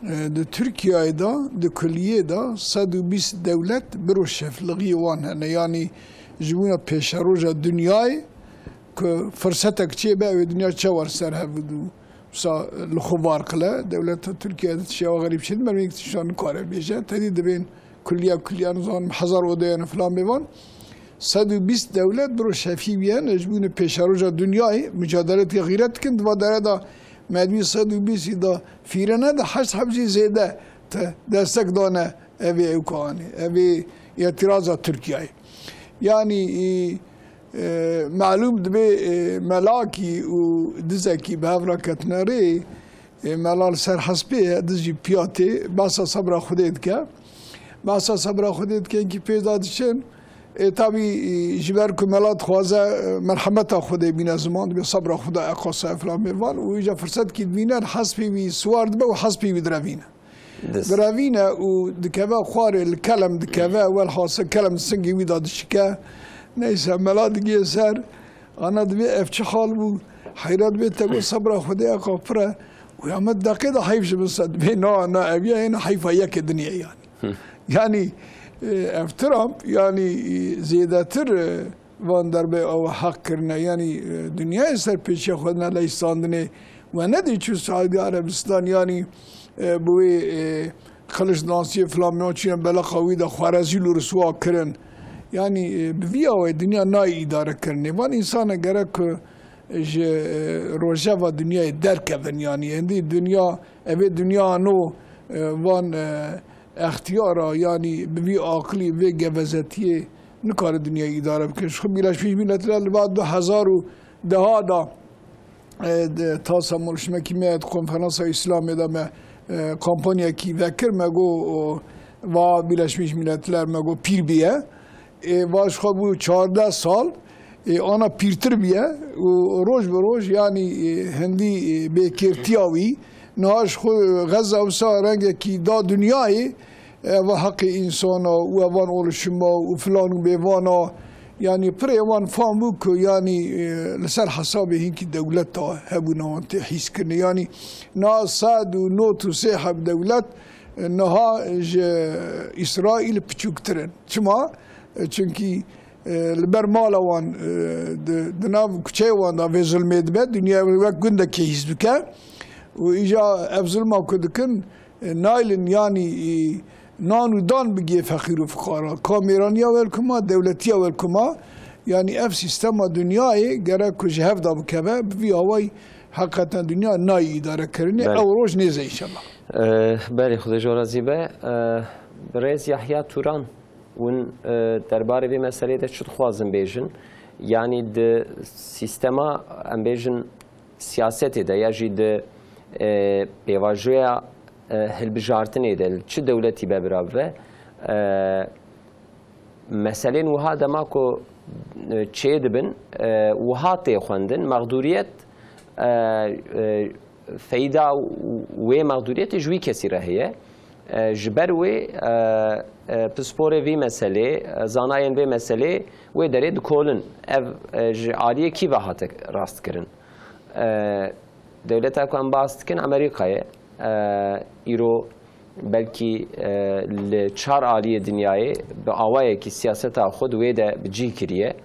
e, di Tirkiyeyê de, di kulliyê de sed û bîst dewlet biro şeflixiyê wan hene. Yanî ji bûna pêşeroja dinyayê ku firsetek çêbe, ew ê dinya çawa li ser hev bidû? Wisa li xwe var qile, dewleta Tirkiye di tiştê xerîb çêdibe, wê tişta nikare bêje. Tedî dibên kulliya kulliya, nizanim hezar odeyan filan bêvan. Sed û bîst dewlet biro şefî bîyen, ji bûnê pêşeroja dinyayê, mucadeletê xîret dikin, di va dere de me dibî sed û bîst de fîrene de heşt heb jî zêde te destek dane evê ew kanê, evê îtiraza Tirkiyeyê. Yanî, e, e, melûm dibê, e, melakî û dizekî bi hev re ketine rê, e, mela li ser hespê ye, diz jî piya tê, behsa sebra Xwedê dike. Behsa sebra Xwedê dike, ki pêş de diçin. E, tabî, e, ji ber ku mela dixwaze, e, merhemeta Xwedê bîne ziman, dibê sebra Xweda eqasa eflamê van û îja firsetkî dibîne, hespê wî siwar dibe û hespê wî direvîne. Direvîne û dikeve xwarê, li kelem dikeve, welhasil kelem singê wî de dişike. Neyse, mela digiye ser, ana dibê ev çi hal bû? Heyra dibê te got sebra Xwedê eqa pir e. Û ya me deqê de heyf ji min ser dibê, na, na, ev ya hêna heyfa yekê dinê yanî. Yanî, e, ev Trump, yanî, e, zêdetir, e, van derbê ew heq kirine. Yanî, e, dinyayê ser pêçiya xwe ne leyîstandinê. We nedî çû Saûdî Erebistan, yanî, e, bi wê, e, qiliç dansiyê filan miyan çûyên belaxa wî de xwerezî li riswa kirin. Yanî, e, bi vî awayî dinya nayê îdare kirinê. Van însana gerek ku ji, e, rojeva dinyayê derkevin. Yanî, hindî dinya, evê dinya no, e, van, e, extiyara, yanî bi vî aqilî, vê gevezetiyê nikare dinyayê îdare bike. Ji xwe Birleşmiş Milletler li va du hezar û deha da, e, di tasa molşmekî me di konferansa Îslamê de me, e, kampanyekî vekir, me got, o, va Birleşmiş Milletler, me got pîr bûye. E, va ji xwe bû çardeh sal, e, ana pîrtir bûye û roj bi roj, yanî, e, hindî, e, bêkêrtiya wî niha ji xwe Xezza wisa rengekî da dinyayê, eva heqê însana û evan oluşuma û filan û bêvana, yanî pirê wan fam bû ku, yanî, e, li ser hesabê hinkî dewleta hebûna wan tê hîskirinê. Yanî niha sed û nod û sê heb dewlet, e, niha ji Îsraîl piçûktir in. Çima? E, çunkî, e, li ber mala wan, e, di, di nav kuçeyê wan de vê zulmê dibe, dinya wek gundekê hîs dike û îja ev zulma ku dikin, e, naylin, yanî, e, nan û dan bigê feqîr û fiqara. Ka mêraniya welkuma, dewletiya welkuma, yanî ev sîstema dinyayê gerek ku ji hev de bikeve, bi vî awayî heqeten dinya nayê îdarekirinê. Belê. Ew roj nêze înşallah. E, belê, Xwedê ji we razî be. E, Birêz Yahya Turan, hûn, e, derbarê vê meseleyê de çi dixwazin bêjin? Yanî di sîstema, em bêjin, siyasetê de ya jî di, e, pêvajoya, e, hilbijartinê de li çi dewletî be bira bibe, e, meselên wiha dema ku, e, çê dibin, e, wiha tê xwendin, mexdûriyet, e, e, feyda wê mexdûriyetê ji wî kesî re heye. E, ji ber wê, e, e, pisporê vî meselê, e, zanayên vê meselê wê derê dikolin. Ev, e, ji aliyê kî ve hate rastkirin? E, dewleta ku em bas dikin Amerîka ye. E, îro belkî, e, li çar aliyê dinyayê bi awayekî siyaseta xwe di wê de bi cih kiriye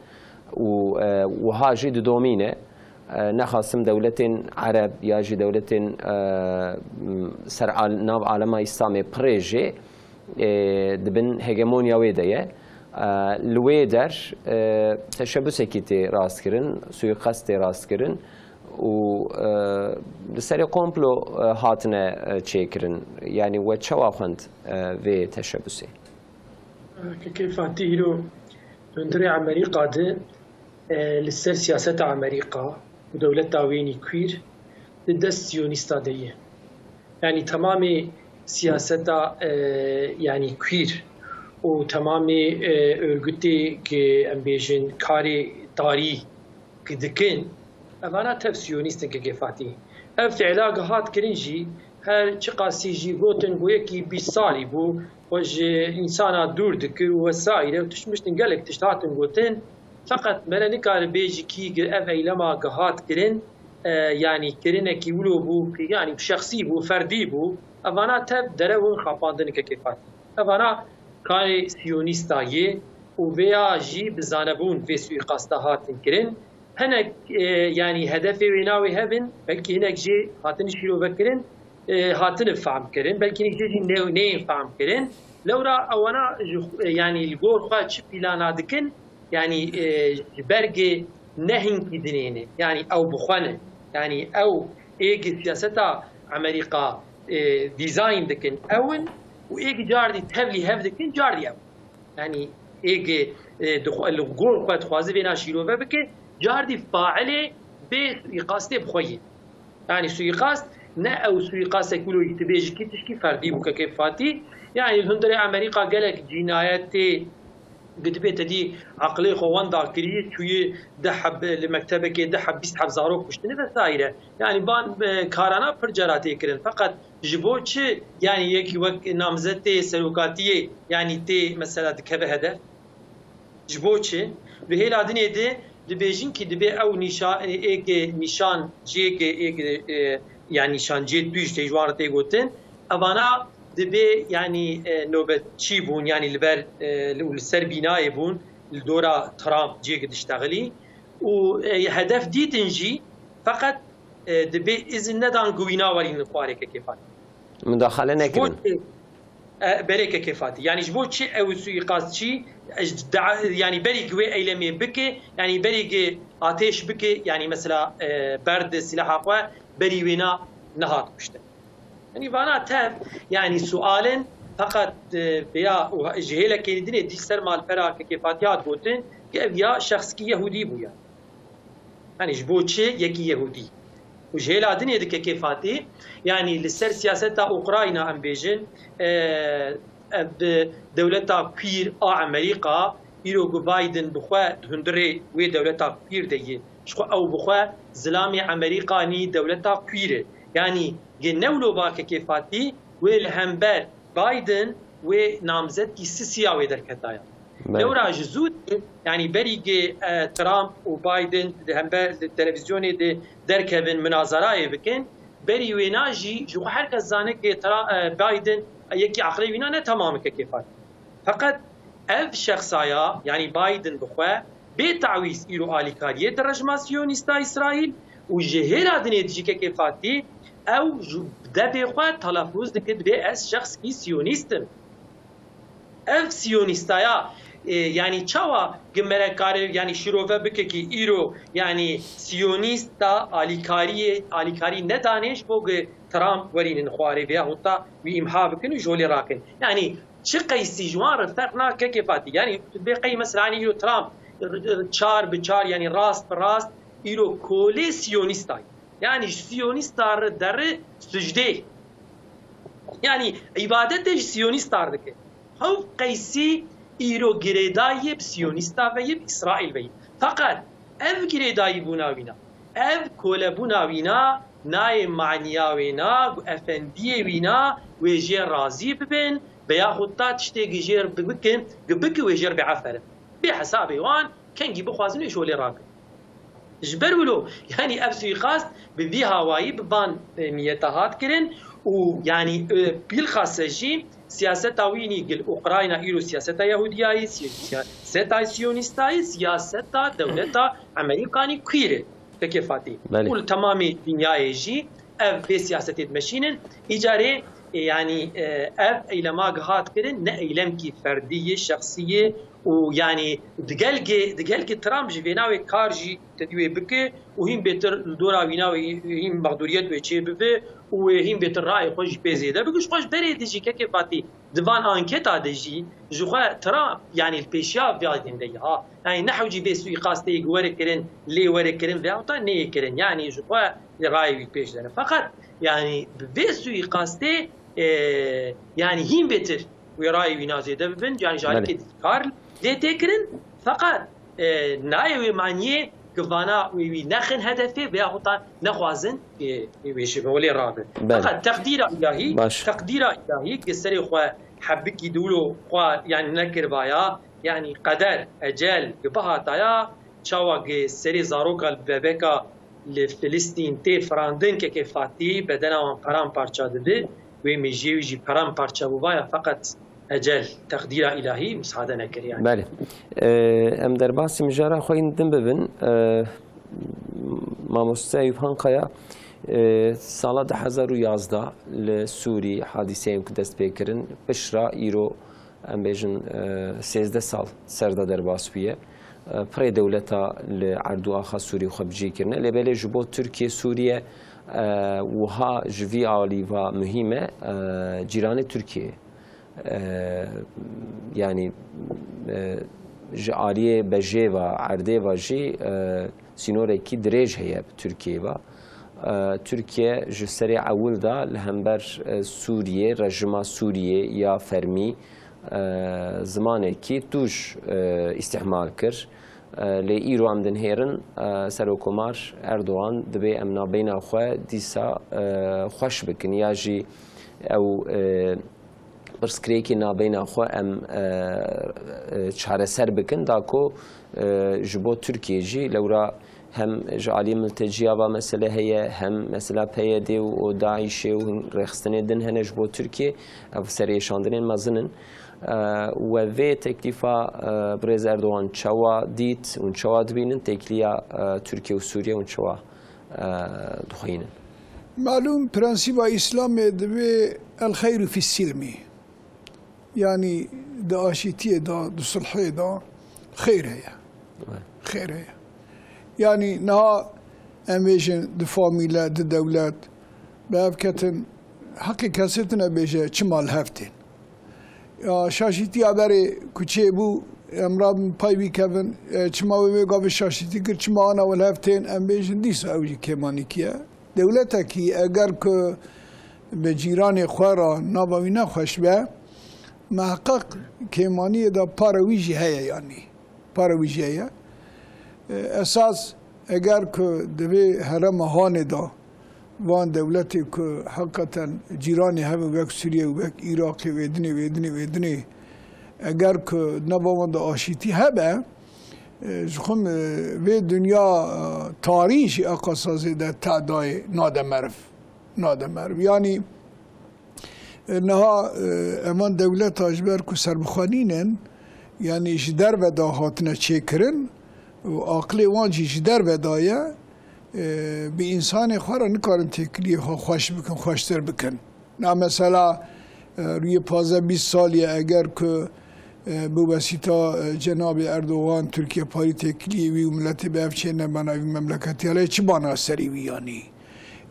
û, e, wiha jî didomîne. E, nexasim dewletên Ereb ya jî dewletên, e, ser al-, nav alema Îslamê pirê jê, e, di bin hegemonya wê de ye. E, li wê der, e, teşebbûsekî tê rastkirin, suîqest tê rastkirin û, e, li serê komplo, e, hatine, e, çêkirin. Yanî we çawa xwend, e, vê teşebbûsê? Kekê Fatî, îro hundirê Amerîka de, e, li ser siyaseta Amerîka û dewleta wênî kwîr di dest siyonîsta de ye. Yanî temamê siyaseta, e, yanî kwîr û temamê, e, örgütê ku em bêjin karê tarî ku dikin, evana tev siyonîst in, Kekê Fatî. Ev fiila ku hat kirin jî, her çiqasî jî gotin ku yekî bîst salî bû, xwe ji însana dûr dikir û wesaîre û tişt miştin gelek tişt hatin gotin. Feqet me re nikare bêjî kî ev eylema ku hat kirin, e, yanî kirinekî wilo bû, ku yanî şexsî bû, ferdî bû. Evana tev derew in xapandin, Kekê Fatî. Evana karê siyonîsta yê û vêya jî bi zanebûn vê suîqasta hatin kirin. Hinek, e, yanî hedefê wê navê hev in, belkî hinek jê hatin şîrove kirin, e, hatine fehm kirin, belkî hinek jê jî ne-, neyên fehm kirin. Lewra ewana ji xwe, e, yanî li gor xwe çi plana dikin, yanî, e, ji bergê ne hinkî dinê ne, yanî ew bi xwe ne. Yanî ew êgê siyaseta Amerîka, e, dîzayn dikin ew in û êgê cardî tevlî hev dikin, cardî ew. Yanî êgê, e, dixwe-, li gor xwe dixwaze vêna şîrove bike, cardî failê vê suîqastê bi xwe ye. Yanî suîqast ne ew suîqastek wilo yî tu bêjî kî tişkî ferdî bû, Kekê Fatî. Yanî li hundirê Amerîka gelek cînayetê ku dibê te dî eqilê xwe wenda kiriye, çûye deh heb li mektebekê, deh heb, bîst heb zarok kuştine vesaîre. Yanî van, e, karana pir cara tê kirin. Feqet ji bo çi, yanî yekî wek namzetê serokatiyê, yanî tê mesela dikeve hedef? Ji bo çi? Di hêla dinê de dibêjin kî dibê ew nîşa-, êgê nîşan cêgê, êgê, e, yanî nîşanciyê tûj tê ji wan re tê gotin. Evana dibê, yanî, e, nobetçî bûn, yanî li ber, e, li, û li ser bînayê bûn, li dora Trump cêgê diştexilî. Û, e, hedef dîtin jî, feqet, e, dibê izin nedan ku wîna werîn li xwarê, Kekê Fatî. Mudaxale nekirin. Ji bo çi, e, berê, Kekê Fatî. Yanî ji bo çi ew suîqastçî, e, ji da-, yanî berî ku wê eylemê bike, yanî berî ku atêş bike, yanî mesela, e, berd silaha xwe berî wêna nehat kuştin. Yanî vana tev, yanî sual in, feqet, e, vêya û ji hêlekê dinê dî ser malpera Kekê Fatî hat gotin, ku ev ya şexskî Yehûdî bû ya. Yanî ji bo çi yekî Yehûdî? Û ji hêla dinê di Kekê Fatî, yanî li ser siyaseta Ukrayna em bêjin, e, ev bi dewleta kwîr a Amerîka, îro ku Biden bi xwe di hundirê wê dewleta queer de ye. Ji xwe ew bi xwe zilamê Emerîkanî dewleta queer e. Yanî gê ne wilo va kekê Fatî wê li hember Biden wê namzetkî sisiya wê derketaya. Belê. Lewra ji zû, yanî berî gê, e, Trump û Biden di hember li televîzyonê de derkevin, minazarayê bikin, berî wêna jî ji xwe her kes zane kê Tra-, e, Biden yekî aqilê wîna ne temam e kekê Fatî. Feqet ev şexsaya, yanî Biden bi xwe, bê tawîz îro alîkariyê di rejima siyonîsta Îsraîl û ji hêla dinê dijî kekê Fatî, ew ji devê xwe telafuz dike, dibê ez şexskî siyonîst im. Ev siyonîstaya, e, yanî çawa gi mere kare, yanî şirove bike ki îro, yanî siyonîsta alîkariyê, alîkarî nedanê ji bo gi Trump werînin xwarê veya hûta wî îmha bikin û ji holê rakin. Yanî çi qeysî ji wan re ferq nake kekê Fatî. Yanî tu bê qey mesela, yanî îro Trump çar bi çar, yanî rast bi rast îro kolê siyonîsta ye. Yanî ji siyonîsta re deri sucdê. Yanî îbadetê ji siyonîsta re dike. Hew qeysî îro girêdayî bi siyonîsta ve yê, bi Îsraîl ve yê. Feqet ev girêdayî bûna wîna, ev kolebûna wîna nayê maniya wêna ku efendiyê wîna wê jê razî bibin, veya xwe ta tiştê gi jêr bikin, gi biki wê jêr biaferin. Bê hesabê wan kengî bixwazin wê ji holê rakin. Ji ber wilo, yanî ev suîqast bi vî hawayî bi van, e, niyeta hat kirin û yanî, e, bilxase jî siyaseta wî nî gil Ukrayna îro siyaseta Yahudiyayî, siya-, siyaseta Siyonîstayî, siyaseta dewleta Emerîkanî queer e. Pekê Fatî. Belê. Û li temamê dinyayê jî ev vê siyasetê dimeşînin. Îcarê, e, yanî, e, ev eylema gihat kirin, ne eylemkî ferdî yê, şexsî yê û yanî digelkê, digelkê Trump ji vêna wê kar jî tedî wê bike û hîn bêtir li dora wîna wê hîn mexdûriyet wê çê bibe û wê hîn bêtir rayê xwe jî pê zêde bike. Ji xwe ji berê dijî kekê Fatî di van anketa de jî ji xwe Trump, yanî li pêşiya Bidenê de ye ha. Yanî ne hewcî vê suîqastê yê were kirin, lê were kirin veyahût da neyê kirin. Yanî ji xwe lê rayê wî pêş dene. Feqet yanî bi vê suîqastê, e, yanî hîn bêtir wê rayê wîna zêde bibin. Yanî ji alîkê Belê. Kar lê tê kirin. Feqet, e, nayê wê maniyê ku vana wê wî nexin hedefê veyahût da nexwazin, e, wê ji holê rabin. Belê. Feqet teqdîra îlahî, Baş. Teqdîra îlahî ki serê xwe hebikî dûlo xwe, yanî nekirvaya, yanî qeder, ecel, ki bihataya, çawa ki serê zaroka li bebeka li Filistîn tê firandin, kekê Fatî bedena wan peran parça dibi, wê mêjiyê wî jî peran parça bûvaya, feqet ecel, teqdîra îlahî misade nekir yanî. Belê. Ee, em derbasî mijara xwe yên din bibin. Ee, Mamoste Eyûp Hankaya, e, sala du hezar û yazdeh li Sûrî hadîseyên ku dest pê kirin, pişra îro, em bêjin, e, sêzdeh sal ser de derbas bûye. E, pirê dewleta li erdû axa Sûrî xwe bi cî kirine. Lê belê ji bo Tirkiye, Sûriye, e, wiha ji vî alî va muhîm e, e, cîranê Tirkiye. E, yanî, e, ji aliyê bejê ve, erdê ve jî, e, sînorekî dirêj heye bi Tirkiyê ve. E, Tirkiye ji serê ewil de li hember, e, Sûriyê, rejima Sûriyê ya fermî, e, zimanekî tûj, e, îstîhmal kir. E, lê îro em dinihêrin, e, Serokkomar Erdogan dibê em nabeyna xwe dîsa, e, xweş bikin ya jî ew, e, pirsgirêkê nabeyna xwe em, e, e, çareser bikin, da ku, e, ji bo Tirkiye jî lewra hem ji aliyê milteciya va mesele heye, hem mesela P Y D û, û DAIŞê û hin rêxistinê din hene ji bo Tirkiye, ev serêşandinên mezin in. E, we vê teklîfa, e, birêz Erdogan çawa dît, hûn çawa dibînin têkiliya, e, Tirkiye û Sûriye, hûn çawa, e, dixwînin? Malûm, prensîba Îslamê divê el xeyru fî silmî. Yanî di aşîtiyê de, di sulhê de xeyr heye. Evet. Xeyr heye. Yanî niha em bêjin di famîle, di dewlet, bi hev ketin, heqê kesê tune bêje çima li hev tên. Ya şaşîtiya berê ku çêbû, em rabin pay bikevin, e, çima wê wê gavê şaşîtî kir, çima ana wê li hev tên, em bêjin dîsa ew jî kêmanîkî ye. Dewletekî eger ku bi cîranê xwe re nava wî nexweş be, miheqeq kêmaniyê de para wî jî heye yanî. Para wî jî heye. E, esas eger ku di vê herêma Hanê de van dewletê ku heqîqeten cîranê hev in wek Sûriye û wek Iraqê û êdinê û êdinê û êdinê, eger ku nava wan de aşîtî hebe, e, ji xwe, e, vê dinya, e, tarî jî eqasa zêde tehdayê nade meriv. Nade meriv. Yanî, E, niha, e, evan dewleta ji ber ku serbixwe nînin, yanî ji derve de hatine çêkirin û aqilê wan jî ji derve de ye, e, bi însanê xwe re nikarin têkiliyê xwe xweş bikin, xweştir bikin. Na mesela, e, rûyê pazdeh bîst salî ye eger ku, e, bi wesîta, e, Cenabê Erdogan Tirkiye parî têkiliyê wî û miletê bi ev çênebena vî memleketê, lê çi bana serî wî yanî?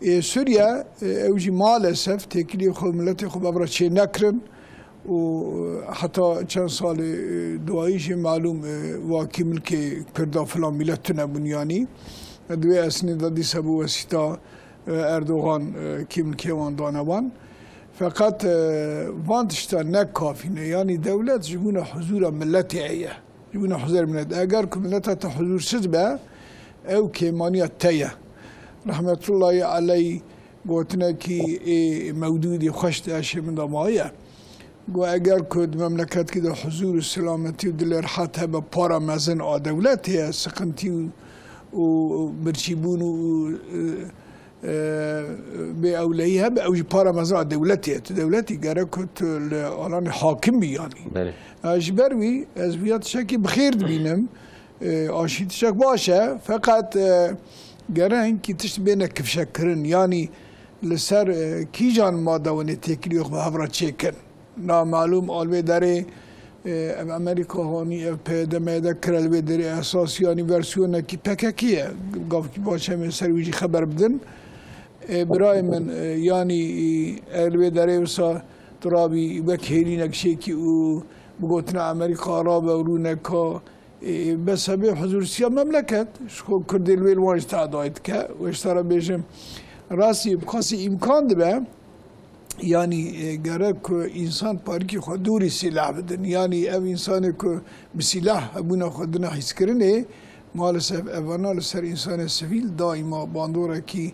Ê Sûriye, e, ew jî maalesef têkiliyê xwe, miletê xwe bi ev re çê nekirin û, e, heta çend salê, e, duayî jî malûm, e, wa kîmilkê Kurda filan mîlet tune bûn yanî. E, di wê esnî de dîsa bi wesîta, e, Erdogan, e, kîmilkê wan dane wan. Feqet, e, van tiştan ne kafî ne. Yanî dewlet ji bûna huzûra miletê heye. Ji bûna huzûr milet. Eger ku mileta te huzûrsiz be, ew kêmaniya te ye. Rehmetullahî aleyh gotinekî ê Mewdûdî xweş di eşê min de maye. Got, eger ku di memleketkî de huzûr û selametî û dilê rehet hebe, para mezin a dewletê ye, siqintî û, û birçîbûn û, û, e, e, bê ewlehî hebe, ew jî para mezin a dewletê ye. Tu dewletî gerek ku tu li alanê hakim bî yanî. Belê. E, ji ber wî ez viya tiştekî bi xêr dibînim. E, aşî tiştek baş e, feqet, e, gere hinkî tişt bêne kifşekkirin. Yanî li ser, e, kîjan mada hûn ê têkiliyê xwe bi hev re çêkin? Namalûm a li vê derê, e, ev Amerîka hanî, ev P Y D M Y D kire li vê derê esas, yanî versiyonekî P K K ye. Gavkî baş em ê ser wî jî xeber bidin. E, birayê min, e, yanî, e, ev li vê derê wisa tu rabî wek hêlînek çêkî û bi gotina Amerîka rabe û rûneka, e, bes hebê huzûrsiya memleket, ji xwe Kurdê li wê li wan jî tehdayê dike. Wê ji te re bêjim, rastî bi qasî îmkan dibe, yanî, e, gerek ku însan parikî xwe dûrî sîlah bidin. Yanî ev însanê ku bi sîlah hebûna xwe dine hîskirinê, maalesef evana li ser însanê sivîl daîma bandorekî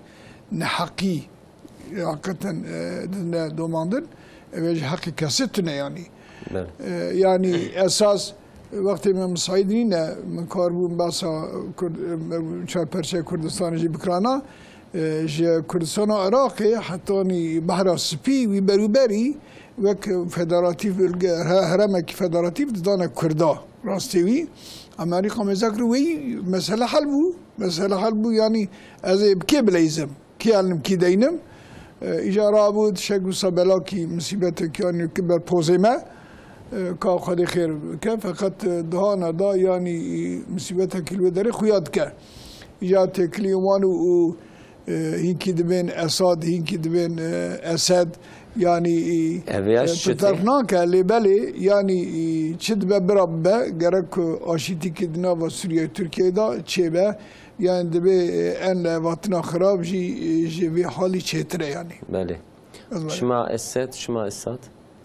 neheqî, e, heqîqeten, e, didine domandin. Ev ê ji heqê kesê tune yanî. Belê. E, yanî esas wextê me misaîd nîne, min kar bûm behsa Kurd, e, çar perçeyê Kurdistanê jî bikirana. E, ji Kurdistana Iraqê hetanî Behra Spî wî berûberî wek federatîf bilge-, he-, heremekî federatîf didane Kurda. Rastê wî, Amerîka mêze kir wê mesele hel bû. Mesele hel bû, yanî ez ê bi kê bileyzim? Kî elnim, kî deynim? E, îca rabû tişek wisa belakî, musîbetekî yanî ki ber pozê me, e, ka Xwedê xêr bike. Feqet, e, dihana da yanî, e, musîbetekî li wê derê xuya dike. Îca têkiliyên wan û, û, e, hinkî dibên Esad, hinkî dibên, e, Esed, yanî, e, Ev ya e, çi tu tê? Terf nake, lê belê, yanî, e, çi dibe bira bibe, gerek ku aşîtîkî di nava Sûriye û Tirkiyeyê de çêbe, yanî divê, e, en li hevatina xirab jî, e, ji vê halî çêtir e yanî. Belê. Ez were. Şima Esed, şima Esad.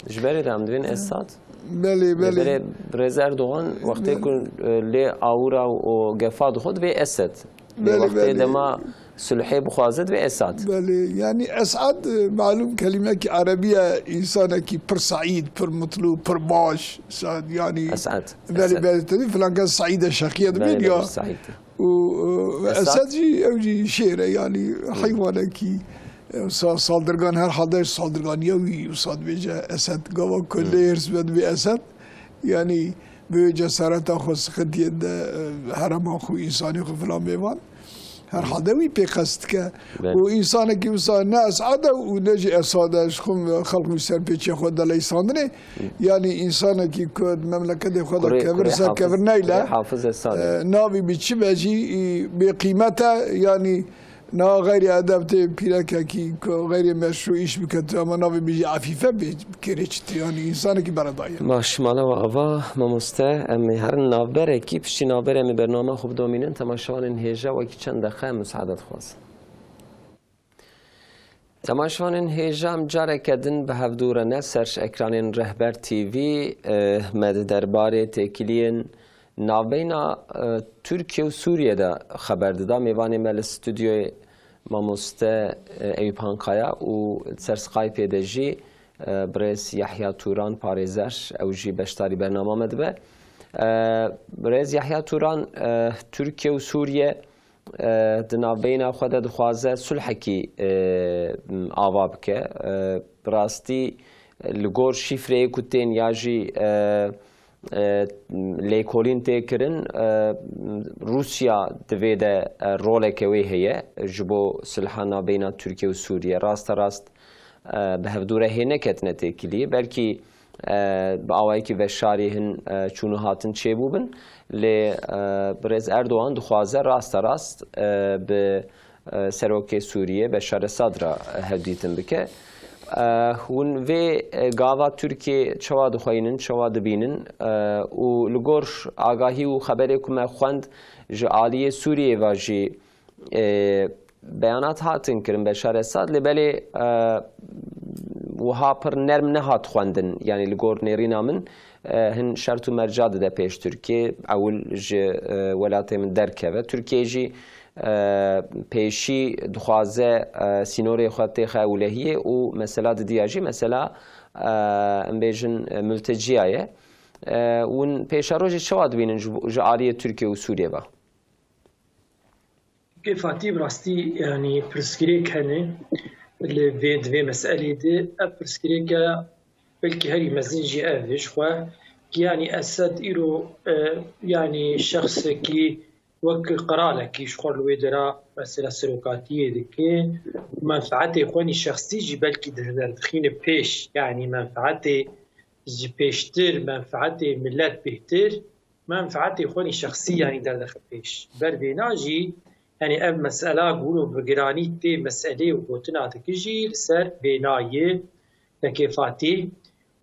Ji berê de em divên Esad. Belê, belê. Lê berê Birêz Erdogan wextê ku, e, lê awira û gefa dixwe divê Esed. Lê Belê, wextê belê. dema sulhê bixwaze divê Esad. Belê, yanî Esad, e, malûm kelîmekî erebî ye, însanekî pir seîd, pir mutlu, pir baş. Sa-, yanî Esad, Belê, Esad. belê, tevî filan kes seîd e, şeqiye dibê Belê, ya. belê, seîd. Û, e, Esad. Esad jî, ew jî şêr e, yanî heywanekî, e, sa-, saldırgan, herhalde saldırganiya wî wisa dibêje Esed. Gava ku Hmm. lê hêrs be dibê Esed. Yanî bi wê cesareta xwe, siqintiyên de, e, herema xwe, însanî xwe filan bêvan. Herhalde wî pê qest dike. Belê. Û însanekî wisa ne Esad e û ne jî Esad e, ji xwe xelq wî serpêçiya xwe de leysandinê. Yanî însanekî ku di memleketê xwe de Kurê, kevir kurê ser Hafiz, kevir neyle, kurê Hafiz Esad e. e, navê bî çi be jî, e, bê qîmet e. Yanî niha xeyrî edeb tê pîrekekî ku xeyrê meşrû îş bike, tu ama navê bî jî Efîfe bê kêrê çi tê. Yanî însanekî beredayî ye. Baş, mala we ava, mamoste, em ê herin navberekî, piştî navberê em ê bernama xwe bidomînin, temaşevanên hêja wekî çend deqe em misaade dixwazin. Temaşevanên hêja, em careke din bi hev dû re ne ser ekranên Rehber T V, eh, me di derbarê têkiliyên Navbeyna, e, Tirkiye û Sûriye de xeber dida. Mêvanê me li stûdyoyê mamoste, e, Eyûp Hankaya û li ser Skypeê de jî, e, birêz Yahya Turan, parêzer, ew jî beşdarî bernama me dibe. E, birêz Yahya Turan, e, Tirkiye û Sûriye, e, di navbeyna xwe de dixwaze sulhekî, e, ava bike. E, bi rastî li gor şîfreyê ku tên ya jî, e, e, lêkolîn tê kirin, e, Rûsya di vê de, e, roleke wê heye ji bo silha navbeyna Tirkiye û Sûriye. Rasterast, e, bi hevdû re hê neketine têkiliyê. Belkî, e, bi awayekî veşarî hin, e, çûn û hatin çêbûbin. Lê, e, birêz Erdogan dixwaze rasterast, e, bi e, serokê Sûriyê Beşar Esad re hevdîtin bike. E, hûn vê, e, gava Tirkiyê çawa dixweynin, çawa dibînin, e, û li gor agahî û xeberê ku me xwend ji aliyê Sûriyê ve jî, e, beyanat hatin kirin Beşar Esad, lê belê, e, wiha pir nerm nehat xwendin. Yanî li gor nêrîna min, e, hin şert û merca dide pêş Tirkiyê, ewil ji, e, welatê min derkeve. Tirkiye jî, e, pêşî dixwaze, e, sînorê xwe têxe ewlehiyê û mesela didiya jî mesela, e, em bêjin, e, mülteciya ye. E, hûn pêşerojê çawa dibînin ji, ji aliyê Tirkiye û Sûriye ve? Kêfatî bi rastî, yanî pirsgirêk hene li vê, di vê meselê de. Ev pirsgirêke belkî herî mezin jî ev e ji xwe, ki yanî Esed îro, e, yanî şexsekî wek qiralekî ji xwe li wê dera mesela serokatiyê dike. Menfeetê xwe nî şexsî jî belkî di-, derdixîne pêş, yanî menfeetê ji pêştir, menfeetê milet bêhtir, menfeetê xwe nî şexsî yanî derdixe pêş. Ber vêna jî, yanî ev mesela ku wilo bi giranî tê meselê û gotina dike jî li ser vêna ye, tekêfatî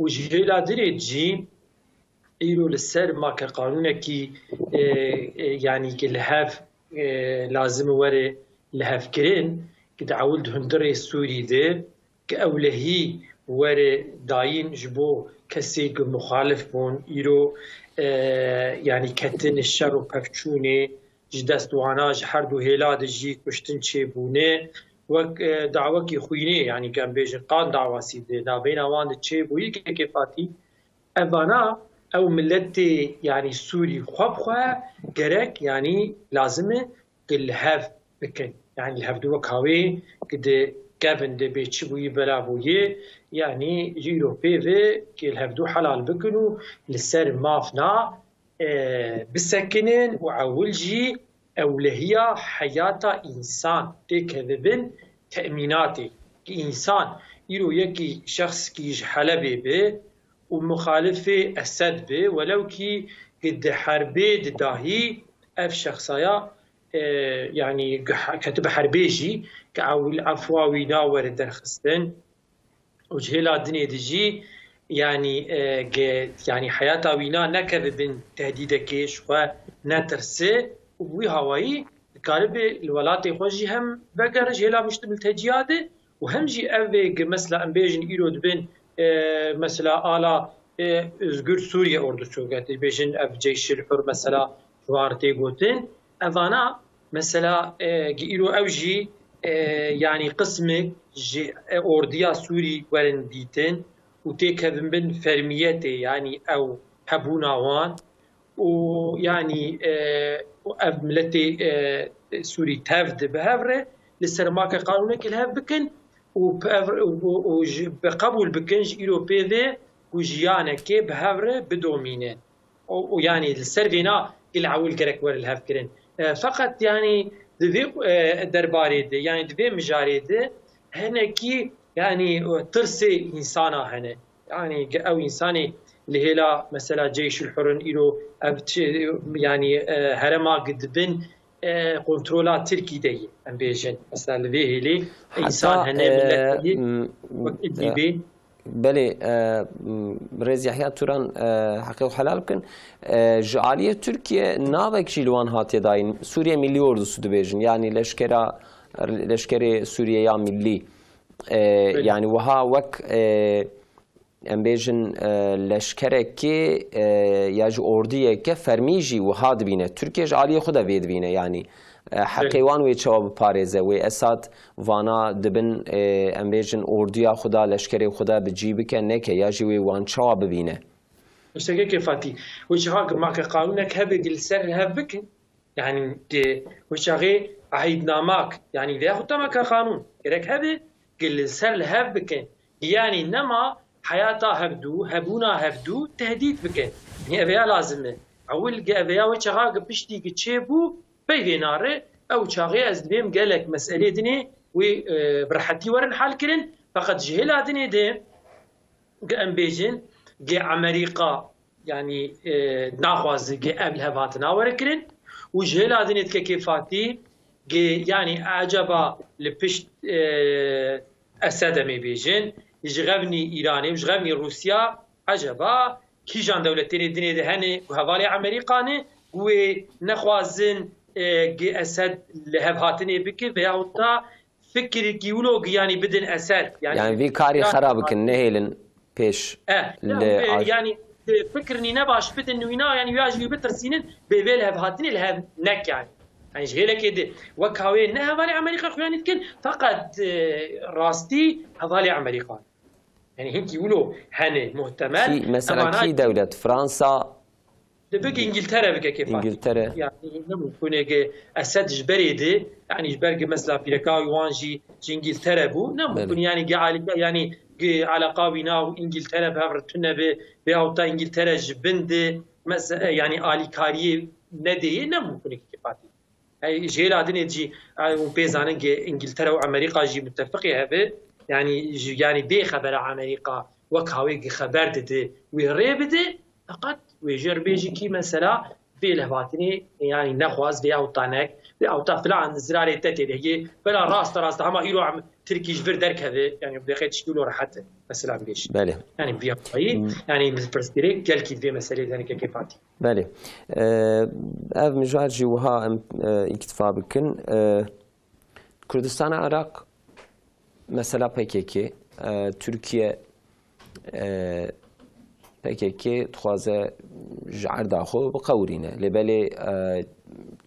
û ji hêla dirê jî îro li ser make qanûnekî, e, e, yanî ki li hev, e, lazim were li hev kirin, ki di ewil di hundirê Sûrî de, ki ewlehî were dayîn ji bo kesê ku muxalif bûn, îro, e, yanî ketin şer û pevçûnê, ji dest wana ji her du hêla de jî kuştin çêbûne, wek, e, dawekî xwînê, yanî ku em bêjin qan dawasî de, navbeyna wan de çêbûyî kekê Fatî. Evana ew miletê, yanî Sûrî xwe bi xwe gerek, yanî lazim e ki li hev bikin. Yanî li hevdu wek hawê ki di kevin de bê çi bûyî bela bûyî, yanî ji îro pê ve ki li hevdu helal bikin û li ser mafna, e, bisekinin û ewil jî ewlehiya heyata însan têkevibin temînatê. Ki însan îro yekî şexskî ji Helebê be û muxalifê Esed be, welew kî ki di herbê de dahî ev şexsaya, e, yanî, ketibe herbê jî, ki ewil efwa wî na were derxistin û ji hêla dinê de jî, yanî, e, ge-, yanî heyata wî na nekeve bin tehdîdekê, ji xwe netirse û bi wî hawayî dikaribe li welatê xwe jî hem vegere ji hêla muşt-, milteciya de û hem jî ev ê ge-, mesela em bêjin îro dibin, e, mesela ala, e, Özgür Suriye Ordusu, ge-, dibêjin ev Ceyşil Hur mesela ji wan re tê gotin. Evana mesela, e, ge-, îro ew jî, e, yanî qismek ji, e, ordiya Sûrî werin dîtin û têkevin bin fermiyetê, yanî ew hebûna wan û yanî, e, û ev miletê, e, Sûrî tev di bi hev re li ser make qanûnekê li hev bikin û bi ev, û, û, û ji, bi qebûl bikin ji îro pê vê ku jiyanekê bi hev re bidomînin. û, û yanî li ser vêna gil ewil gerek were li hev kirin. E, feqet yanî di vê, e, derbarê de, yanî di vê mijarê de hinekî yanî, e, tirsê însana hene. Yanî ge-, ew însanê li hêla mesela Ceyşul Hurun îro ev çi, yanî, e, herêma gi dibin, e, kontrola Tirkî de ye, em bêjin. Mesela li vê hêlê însan hene, e, milet heye, m-, wek e, Idlîbê. Belê, e, m-, Birêz Yahya Turan, e, heqê xwe helal bikin. E, ji aliyê Tirkiye navek jî li wan hatiye dayîn. Suriye Millî Ordusu dibêjin. Yanî leşkera, leşkerê Sûriye ya Millî. E, Belê. Yanî wiha wek, e, em bêjin, e, leşkerekê, e, ya jî ordiyeke fermî jî wiha dibîne. Tirkiye ji aliyê xwe de vê dibîne, yanî, e, heqê wan wê çawa biparêze, wê Esad vana dibin, e, em bêjin ordiya xwe de, leşkerê xwe de bi cî bike, neke, ya jî wê wan çawa bibîne? Tiştekê kêfatî. Wê çaxa ki make qanûnek hebe ki li ser hev bikin, yanî ki wê çaxê ehîdnamak, yanî veyahût da make qanûn gerek hebe ki li ser li hev bikin. Yanî nema heyata hevdû, hebûna hevdû tehdît bikin. Yanî ev ya lazim e. Ewil ki ev ya wê çaxa ki piştî ki çêbû, peyvê nare, ew çaxê ez dibêm gelek meselê dinê wê, e, bi rehetî werin hal kirin. Feqet ji hêla dinê de, ge em bêjin, ge Amerîka, yanî, e, naxwaze ge ev lihevhatina were kirin û ji hêla dinê dike kêfatî, ge, yanî, eceba li pişt, e, Esed em ê bêjin, ji xevnî Îranê û ji xevnî Rûsya, eceba kîjan dewletênê dinê de hene ku hevalê Amerîka ne, ku wê nexwazin, e, ge Esed lihevhatinê bike veyahût da fikirîkî wilo giyanî bidin Esed. Yanî, yanî vî karî xera bikin, nehêlin pêş. E, li, e, yanî, e, fikirnî ne baş bidin wîna, yanî ya ji wî bitirsînin, bê vê li hev hatinê li hev nek yanî. Yanî ji hêlekê di wek hawê ne hevalê Amerîka xuyanî dikin, feqet, e, rastî hevalê Amerîka. Yanî hinkî wilo hene muhtemel. Kî, mesela kî dewlet? Fransa? Dibik Îngiltere bike kêfa. Îngiltere. Yanî ne mumkun e ki Esed ji berê di, yanî ji ber ki mesela pîreka wan jî ji Îngiltere bû. Ne mumkun, belê, yanî ki alîka, yanî ki alaqa wîna û Îngiltere bi hev re tune bi, veyahût da Îngiltere ji bin di, mesela, yanî alîkariyê nedê ye, ne mumkun e ki kêfatî. Ey, ji hêla dinê jî, ey, hûn pê zanin ki Îngiltere û Amerîka jî mutefiqê hev e. Yanî, ji, yanî bê xebera Amerîka wek hawê ki xeber dide, wê rê bide, feqet wê jê re bêjî kî mesela vê lehvatinê, yanî nexwaz, vê ewta nek, vê ewta filan zirarê te tê de ye, bela rast rast hema îro em Tirkî ji vir derkeve, yanî bi xê tişkî wilo rehet e, mesela bêjî. Belê. Yanî bi yapayî, hmm, yanî pirsgirêk gelkî vê meselê de nike kêfatî. Belê. E, ev mijar jî wiha em, e, îktifa bikin. E, Kurdistana Iraq, mesela P K K, e, Tirkiye, e, P K K dixwaze ji erda xwe biqewirîne. Lê belê, e,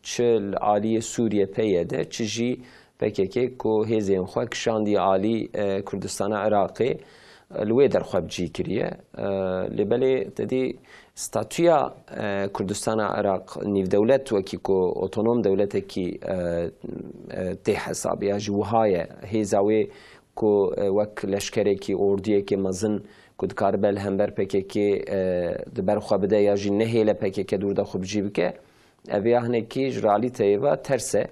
çi li aliyê Sûriye, P Y D, çi jî P K K ku hêzên xwe kişandiye alî, e, Kurdistana Iraqê, e, li wê der xwe bi cî kiriye. E, lê belê te dî statûya, e, Kurdistana Iraq nîvdewlet wekî ku otonom dewletekî, e, e, tê hesabê ya jî wiha ye. Hêza wê ku, e, wek leşkerekî, ordiyekê mezin ku dikaribe li hember P K K, e, di ber xwe bide ya jî nehêle P K K dûr de xwe bi cî bike, ev ya hinekî ji realîteyê ve ters e.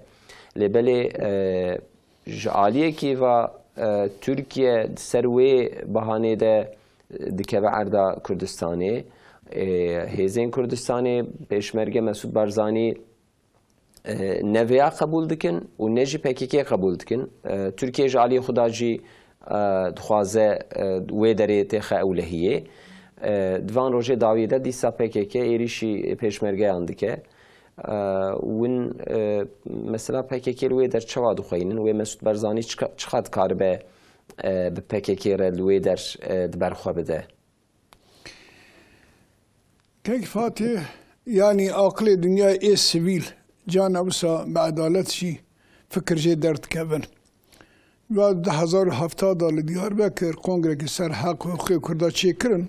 Lê belê, e, ji aliyekî ve, e, Tirkiye di ser wê bahanê de dikeve erda Kurdistanê. E, hêzên Kurdistanê, Pêşmerge Mesûd Barzanî, e, ne vêya qebûl dikin û ne jî P K K qebûl dikin. E, Tirkiye ji aliyê xwe de jî, e, dixwaze, e, wê derê têxe ewlehiyê. E, di van rojê dawî de dîsa P K K êrîşî pêşmergeyan dike. E, win, e, mesela P K K li wê der çawa dixweynin? Wê Mesûd Barzanî çiqa-, çiqa dikaribe, e, bi P K K re li wê der, e, di ber xwe bide? Kek Fatih, yanî aqilê dinyayê ê sivîl, carna wisa bi edalet jî fikir jê derdikevin. Ya du hezar û hevta da li Diyarbekir kongrekî ser heq û hiqûqê Kurda çêkirin.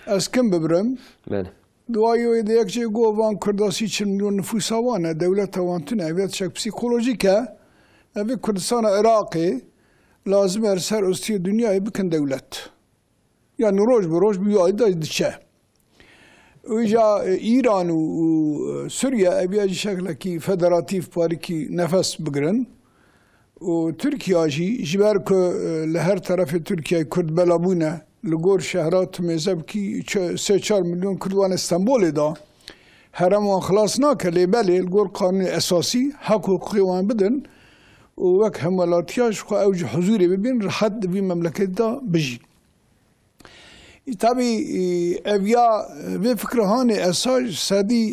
Ez kim bibirim? Belê. Di wayî wê de yek jê got, van Kurda sî çil milyon nifûsa wan e, dewleta wan tune, ev ya tiştek psîkolojîk e. Ev ê Kurdistana Iraqê lazim e li ser ostiyê dinyayê bikin dewlet. Yanî roj bi roj bi wî alî de diçe. Îja, e, Îran û, û, e, Sûriye ev ya jî şeklekî federatîf parîkî nefes bigirin. Û Tirkiye jî, ji ber ku, e, li her terefê Tirkiyeyê Kurd bela bûne, li gor şehra tu mêze bikî çe-, sê çar milyon Kurd wan Stenbolê da. Herem wan xilas nake, lê belê li gor qanûnê esasî heq û hiqûqê wan bidin û wek hemwelatiya ji xwe ew jî huzûrê bibîn, rehet di vî memleketê de bijîn. Î, tabî, î, ev ya, vê fikra hanê esas sedî,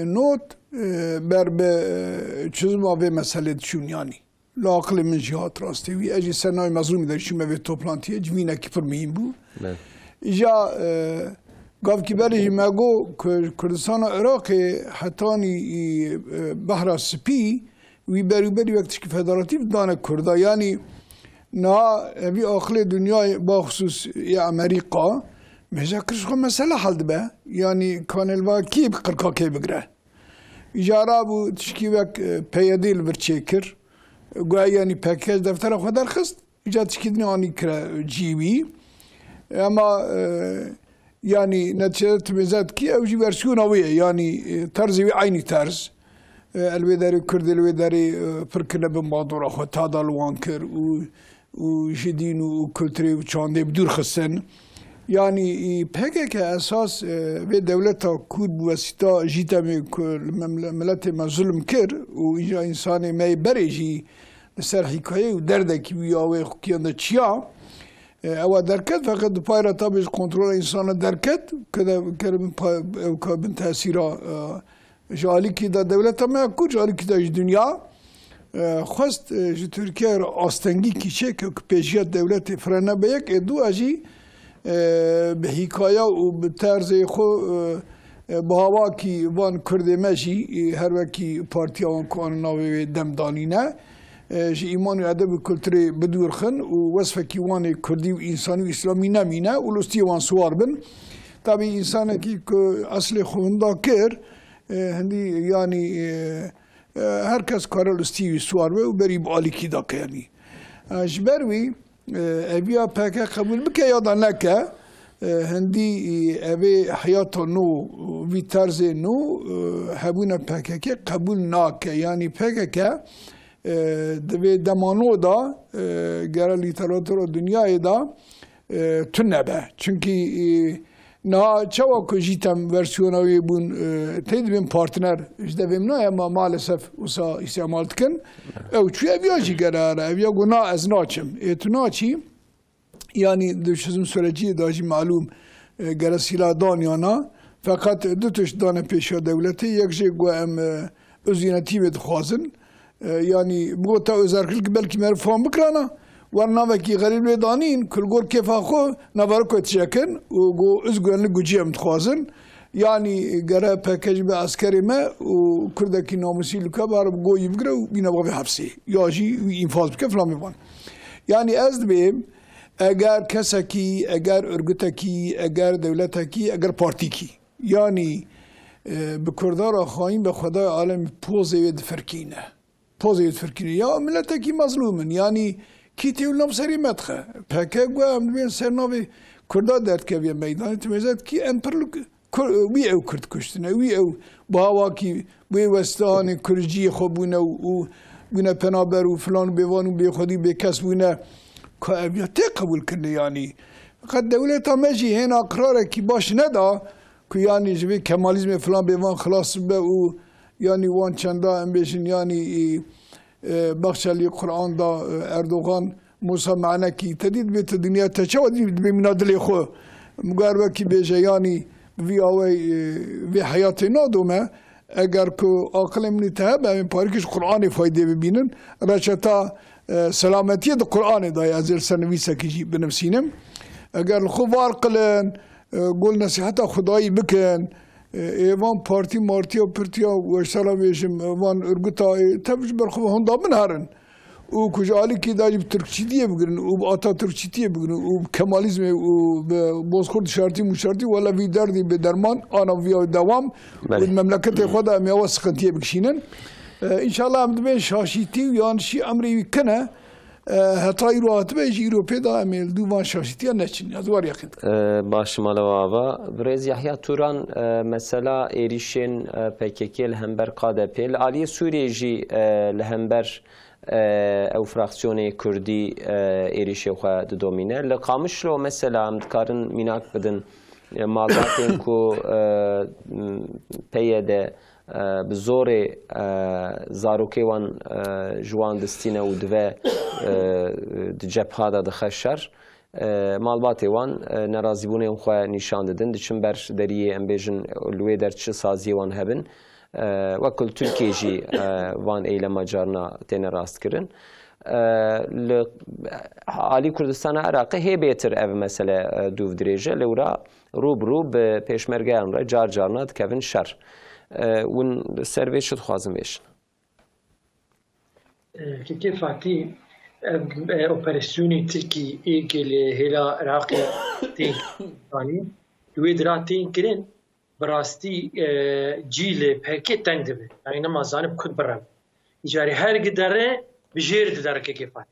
î, not, e, ber bi, e, çizma vê meselê diçûn yanî. Li aqilê min jî hat rastê wî. Ez jî ser navê Mezlûmî de çûme vê toplantiyê, civînekî pir muhîm bû. Belê. Îja, e, gavkî berê jî me got ku Kurdistana Iraqê hetanî, e, Behra Spî wî berûberî wek tişkî federatîf dane Kurda. Yanî niha evî aqilê dinyayê, baxusûs yê Amerîka, mêja kir ji xwe mesele hel dibe. Yanî kanê li va kî bi qirka kê bigire. Îja rabû tişkî wek, e, P Y D li vir çêkir. Goya yanî P K K ji deftera xwe derxist. Îca tişkî din anî kire cî wî. Ema, e, yanî neticede tu mêze dikî, ew jî versiyona wê ye. Yanî, e, terzê wî eynî terz. E, el wê derê Kurdê li wê derê, e, pir kirine bin bandora xwe, tada li wan kir û, û ji dîn û kulturê û çandê bi dûr xistin. Yanî, e, P K K esas, e, vê dewleta Kurd bi wesîta Jîtemê ku li mem-, miletê me zulm kir û îja însanê me yê berê jî li ser hîkaye û derdekî wî ya wê xwe kiyanda çiya. E, ewa derket, feqet di pay re tabê ji kontrola însana derket, ke de, ke bin pa-, ew ka bin tesîra, e, ji alîkî de dewleta me ya Kurd, ji alîkî de ji dinya, e, xwest, e, ji Tirkiye re astengî kî çêke ku pêşiya dewletê firene be yek, ê dû a jî, e, bi hîkaya û bi terzê xwe, e, e, bi hawakî van Kurdê me jî, e, her wekî partiya wan ku an navê wê dem danîne, e, ji îman û edeb û kulturê bidûrxin û wesfekî wan ê kurdî û însanî û îslamî nemîne û li stiyê wan siwar bin. Tabî însanekî ku eslê xwe winda kir, e, hindî yanî, e, e, her kes kare li stiyê wî siwar be û berî bi alîkî de ke yanî. E, ji ber wî, e, eviya P K K qebûl bike ya da neke, e, hindî, e, evê heyata nû, vî terzê nû, e, hebûna P K K qebûl nake. Yanî P K K, e, di vê dema nû de, e, gere lîteratura dinyayê de, e, tune be. Çunkî, e, niha çawa ku Jîtem versiyona wê bûn, e, tê dibên partner ji devê min nayê, ma-, maalesef wisa îstemal dikin. Ew çûye ev ya jî gere here. Ev ya got na ez naçim. Ê tu naçî, yanî di çözüm süreciyê de jî malûm, e, gere sîla dan yana. Feqet du tişt dane pêşiya dewletê. Yek jê got em, e, öz yönetîmê dixwazin. E, yanî, bi gota Özerkil ki belkî meriv fam bikirana, wer navekî xerîb lê danîn, ku li gor kêfa xwe navera ku tişekin û go iz güvenlik gücü em dixwazin. Yanî, gere P K K jî be eskerê me û Kurdekî namûsî li ke bar bi goyî bigire û bîne bavê hepsê. Ya jî wî înfaz bike filan bêvan. Yanî, ez dibêm, eger kesekî, eger örgütekî, eger dewletekî, eger partîkî, yanî, e, bi Kurda re xayîn be Xwedayê alem pozê wê difirkîne. Pozê wê difirkîne. Ya miletekî mezlûm in. Yanî kî tê û nav serî me dixe. P K K got em dibên ser navê Kurda derdikeviye meydanê. Tu mêze dikî em pir li Kur-, wî ew Kurd kuştine. Wî ew bi hawakî wê westihanê Kurciyê xwe bûne û, û bûne penaber û filan û bêvan û bêxwedî bêkes bûne. Ka ev ya tê qebûl kirine yanî. Qet dewleta me jî hêna qirarekî baş neda. Ku yanî ji vê Kemalizmê filan bêvan xilas bibe û yanî wan çenda em bêjin yanî, e, e, Baxçelî Quran da, e, Erdogan, Musa Manekî, te dî dibê tu dinya te çawa dî dibê mîna dilê xwe. Mugar wekî bêje yanî vî awey, e, vê heyatê nadome. Eger ku aqilê min ê te hebe, em ê parîkê ji Quranê faydê bibînin. Reçeta, e, selametiyê di Quranê de ye. Ez ê li ser nivîsekî jî binivîsînim. Eger li xwe var qilin, e, gol nesîheta Xwedayî bikin, e, ê van partî martiya pirtiya weştera bêjim, e, van örgüta, e, tev ji ber xwe hunda bin herin. Û ku ji alîkî da jî bi Tirkçîtiyê bigirin û bi Atatürkçîtiyê bigirin û bi Kemalizmê û bi Bozkurt şartî muşartî, wela vî derdî bi derman, ana viya dewam û Belê. di memleketê xwe de em yawa sıkıntıya bikişînin. E, înşallah em dibên şaşîtî û yan şî emrê wî kine. E, heta îro hatibe jî îro pê de em ê li dû van şaşîtiya neçin. Ya duwar yaqîn dikin. E, baş mala we ava. Birêz Yahya Turan, e, mesela êrîşên, e, P K K li hember K D P, li aliyê Sûriyê jî, e, li hember, e, ew fraksiyonê Kurdî, e, êrîşê xwe didomîne. Li Qamişlo mesela em dikarin mînak bidin, e, malbatên ku, e, m, P Y D, e, bi zorê, e, zarokê wan, e, ji wan distîne û dive, e, di cepha de dixe şer. E, malbatê wan, e, nerazîbûnên xwe nîşan didin, diçin ber deriyê, em bêjin, li wê der çi saziyê wan hebin, e, wek li Tirkiyê jî, e, van eylema carna têne rastkirin. E, li alî Kurdistana Iraqê hê bêtir ev mesele, e, dûv dirêje. Lê wira rû bi rû bi pêşmergeyan re car carna dikevin şer. E, hûn li ser vê çi dixwazin bêjin? E, Kekê Fatî, e, e, operasyonê Tirkî ê ke li hêla Iraqê tên kirin, li wê dira tên kirin, bi rastî, e, cî li P K K teng dibe. Yanî nema zanib kut bire. Îcarê her gi derre bi jêr didere Kekê Fatî.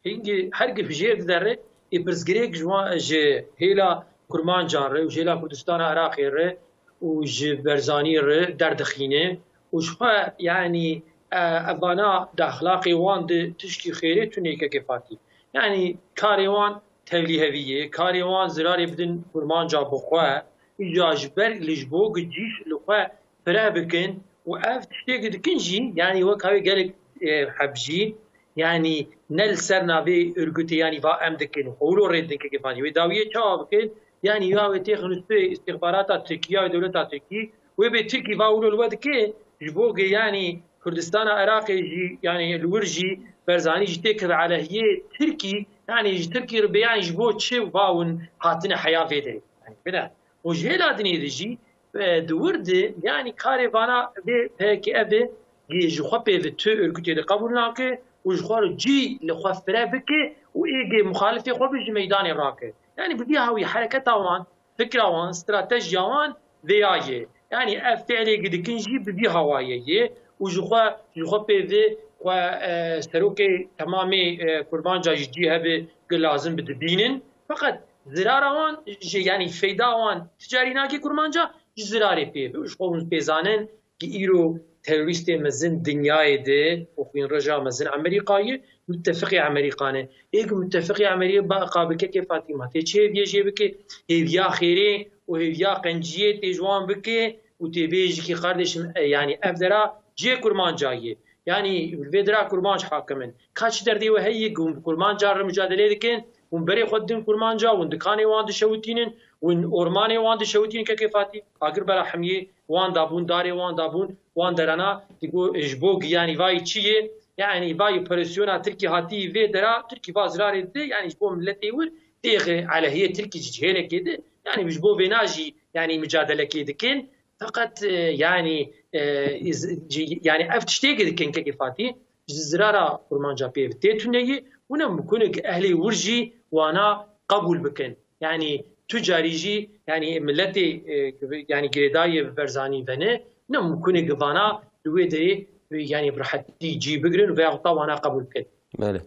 Hingî her gi bi jêr didere, ê pirsgirêk ji wan, ji hêla Kurmancan re û ji hêla Kurdistana Iraqê re û ji Berzanî re derdixîne û ji xwe, yanî, e, evana di exlaqê wan de tişkî xêrê tune Kekê Fatî. Yanî karê wan tevlîhevî ye, karê wan zirarê bidin Kurmanca bi xwe, îca ji ber li ji bo gi cîş li xwe fire bikin û ev tiştê gi dikin jî, yanî wek havê gelek, e, heb jî, yanî ne li ser navê örgütê, yanî va em dikin, xwe wilo rê didin Kekê Fatî. Wê dawiyê çawa bikin? Yanî ya wê têxin û spê îstixbarata Tirkî, ya wê dewleta Tirkî, wê bê Tirkî va wilo li we dike, ji bo ge, yanî Kurdistana Iraqê jî, yanî li wir jî Berzanî jî têkeve alehiyê Tirkî, yanî ji Tirkî re bê, yanî ji bo çi va hûn hatine heya vê derê? Yanî bine. Û ji hêla dinê de jî, e, di wir de, yanî karê vana vê P K K ev e, yê ji xwe pê ve tu örgütê de qebûl nake û ji xwe re cî li xwe fire bike û ê gê muxalifê xwe bi ji meydanê rake. Yanî bi vî hawî hereketa wan, fikra wan, stratejiya wan vêya ye. Yanî ev fiilê gi dikin jî bi vî hawayê ye û ji xwe, ji xwe pê ve xwe, e, serokê temamê, e, Kurmanca ji cî hebe gi lazim bi dibînin. Feqet zirara wan ji, yanî feyda wan ti carî nake Kurmanca, ji zirarê pê ve. Ji xwe hûn pê zanin ki îro terorîstê mezin dinyayê de û xwînreja mezin Amerîka ye, mutefiqê Amerîka ne. Ê ku mutefiqê Amerîka bi Kekê Fatî ma tê çi hêviyê jê bike? Hêviya xêrê û hêviya qenciyê tê ji wan bike û tê bêjî ki kardeşim, e, yanî ev dera cihê Kurmanca ye. Yanî li vê dira Kurmanc hakim in. Ka çi derdê we heye ku hûn bi Kurmanca re mucadelê dikin, hûn berê xwe didin Kurmanca, hûn dikanê wan dişewitînin, hûn ormanê wan dişewitînin Kekê Fatî? Agir bela hemiyê wan dabûn, darê wan dabûn, wan derana digo ji bo giyanî vayî çi ye? Yanî vayî operasyona Tirkî hatî vê dera, Tirkî va zirarê dide, yanî ji bo miletê wir têxe alehiyê Tirkî ji cihêlekê de, yanî ji bo vêna jî yanî micadelekê dikin. Feqet, e, yanî, e, iz-, ci-, yanî ev tiştê ki dikin Kekê Fatî, ji zirara Kurmanca pê tê tuneyî, hûn em bikunik ehlê wir jî wana qebûl bikin. Yanî tu carî jî, yanî miletê, e, yanî girêdayê bi Berzanî vene, hûn em bikunik vana li wê derê, e, yanî bi rehetî cî bigirin û veyahûta wana qebûl bikin. Belê.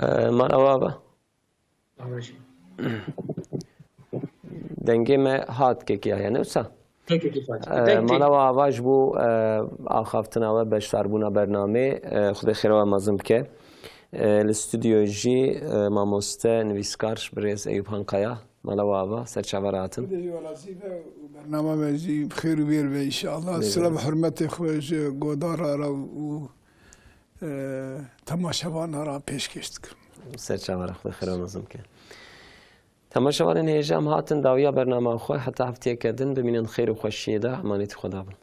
E, mala we ava? Dengê me hat Kekê Aya, ne wisa? Kekê Fatî. E, deng tê. Mala we ava ji bo, e, axaftina we, beşdarbûna bernamê, e, Xwedê xêra we mezin bike. E, li stûdyoyê jî, e, mamoste, nivîskar, birêz Eyûp Hankaya. Mala we ava, ser çava re hatin. Xwedê jî we razî be û bernama me jî bi xêr û bêr be înşallah. Bêr be. Silav hurmetê xwe ji godara re û e, temaşevana re pêşkêş dikim. Ser çava re, Xwedê xêra mezin bike. Temaşevanên hêja, em hatin dawiya bernama xwe, heta heftiyeke din bimînin xêr û xweşiyê de, emanetî Xweda bin.